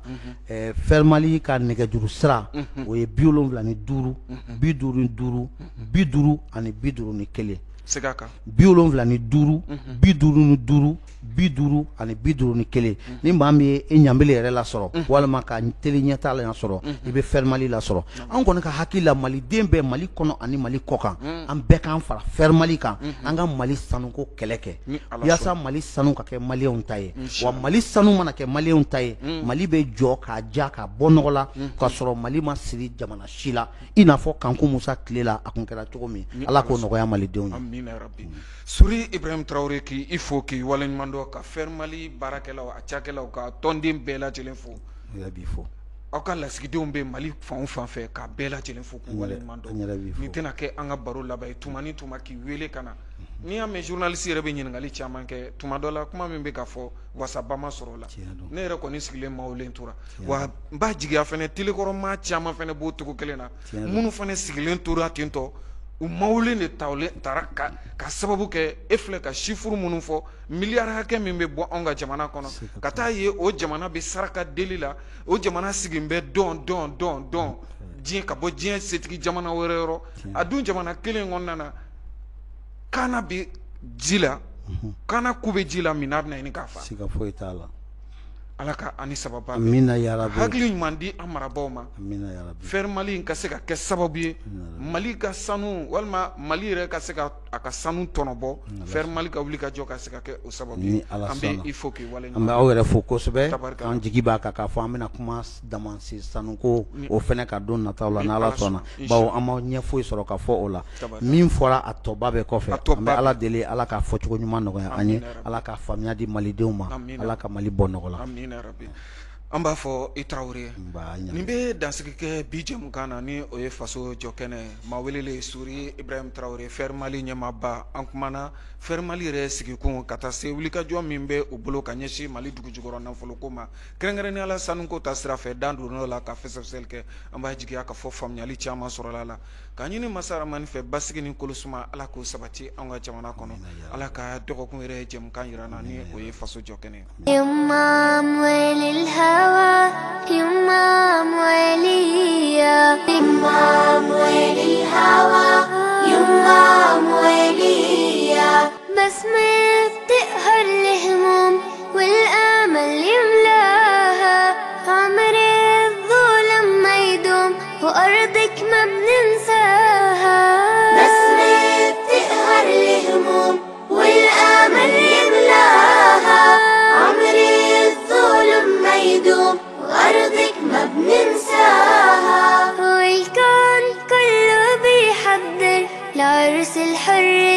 Fermali ka nɛgɛjuru sira, o ye 75 55 50 ani 51. Segin a kan. 75 55 50 ani 51. Ni maa min ye e ɲanbele yɛrɛ lasɔrɔ, walima ka teli ɲɛta lasɔrɔ, i bɛ Fermali lasɔrɔ. An kɔni ka hakili la, maliden bɛɛ, Mali kɔnɔ ani Mali kɔ kan. An bɛɛ k'an fara Fer Mali kan, an ka Mali sanuko kɛlɛ kɛ yaasa Mali sanu ka kɛ maliyɛnw ta ye. Wa Mali sanu mana kɛ maliyɛnw ta ye, Mali bɛ jɔ k'a ja k'a bɔ nɔgɔ la, k'a sɔrɔ Mali ma siri jamana si la, i n'a fɔ Kanku Musa tile la a kun kɛra cogo min. Ala k'o nɔgɔya malidenw ye. Amina rabi. Sori Ibrahim Traoré, k'i fo k'i waleɲuman dɔn, ka Fer Mali baarakɛlaw, a cakɛlaw, ka tɔnden bɛɛ lajɛlen fo. Yɛrɛ b'i fo. Aw ka lasigidenw bɛ Mali fan o fan fɛ, k'a bɛɛ lajɛlen fo k'u waleɲuman dɔn. Nin tɛna kɛ an ka baro laban ye. Tuma ni tuma k'i wele ka na. N'i y'a mɛn journaliste yɛrɛ bɛ ɲininkali caman kɛ, tuma dɔ la kuma min bɛ ka fɔ, wasaba ma sɔrɔ o la. Ne yɛrɛ kɔni sigilen mawulen tora, wa n b'a jigiya fɛnɛ telekɔrɔ maa caman fɛnɛ b'o cogo kelen na, minnu fɛnɛ sigilen tora ten tɔ, u mawulen de taara ka sababu kɛ e filɛ ka chiffre minnu fɔ, miliyari hakɛ min bɛ bɔ anw ka jamana kɔnɔ ka taa ye, o jamana bɛ saraka deli la, o jamana sigilen bɛ dɔn dɔn dɔn dɔn diɲɛ ka bɔ diɲɛ setigi jamana wɛrɛ yɔrɔ. A dun jamana kelen kɔnɔna na, kaana bɛ ji la, kaana ku bɛ ji la min n'a bɛna ɲini k'a fa. Siga foyi t'a la. Ala ka ani sababa. Amina yarabi. Hakili ɲuman di an marabaaw ma. Amina yarabi. Fer Mali in ka se ka kɛ sababu ye Mali ka sanu, walima Mali yɛrɛ ka se ka a ka sanu tɔnɔbɔ. Fer Mali ka wuli ka jɔ ka se ka kɛ o sababu ye. An bɛ i fo k'i wale. An bɛ aw yɛrɛ fo kosɛbɛ. An jigi b'a kan k'a fɔ an bɛna kuma damansi sanuko o fɛnɛ ka don nataw la, n'Ala sɔnna, bawo an ma ɲɛ foyi sɔrɔ ka fɔ o la. Min fɔra, a tɔba bɛɛ kɔfɛ, an bɛ Ala deli, Ala k'a fɔcogo ɲuman nɔgɔya an ye, Ala ka faamuya di malidenw ma, Ala ka Mali bɔ nɔgɔ la. An b'a fɔ i Tarawele. Nin bɛ dansigi kɛ bi jɛmukan na, ni o ye faso jɔ kɛnɛ. Maa welelen, Sori Ibrahim Tarawele, Fer Mali ɲɛmaaba. An kumana Fer Mali yɛrɛ sigikun ka taa se wulikajɔ min bɛ u bolo ka ɲɛsin Mali dugu jukɔrɔ nafoloko ma, kɛrɛnkɛrɛnnenya la sanuko ta sira fɛ. Dan donn'o la ka fɛsɛfɛsɛli kɛ. An b'a jigiya ka fɔ faamuyali caman sɔrɔla la. K'a ɲini masa Ramani fɛ, basigi ni kolosuma, Ala k'o sabati an ka jamana kɔnɔ. Ala ka dɔgɔkun yɛrɛ jɛmukan yira na, ni o ye faso jɔ kɛnɛ ye. يما أموال الهوى، يما أمواليا، يما أموال الهوى، يما أمواليا. بسمة بتقهر الهموم والآمل يملاها، عمر الظلم ما يدوم وأرضك ما بننساها. بسمة بتقهر الهموم والآمل يملاها، عمر الظلم ما يدوم وأرضك ما بننساها. والكون كله بيحضر لعرس الحرية.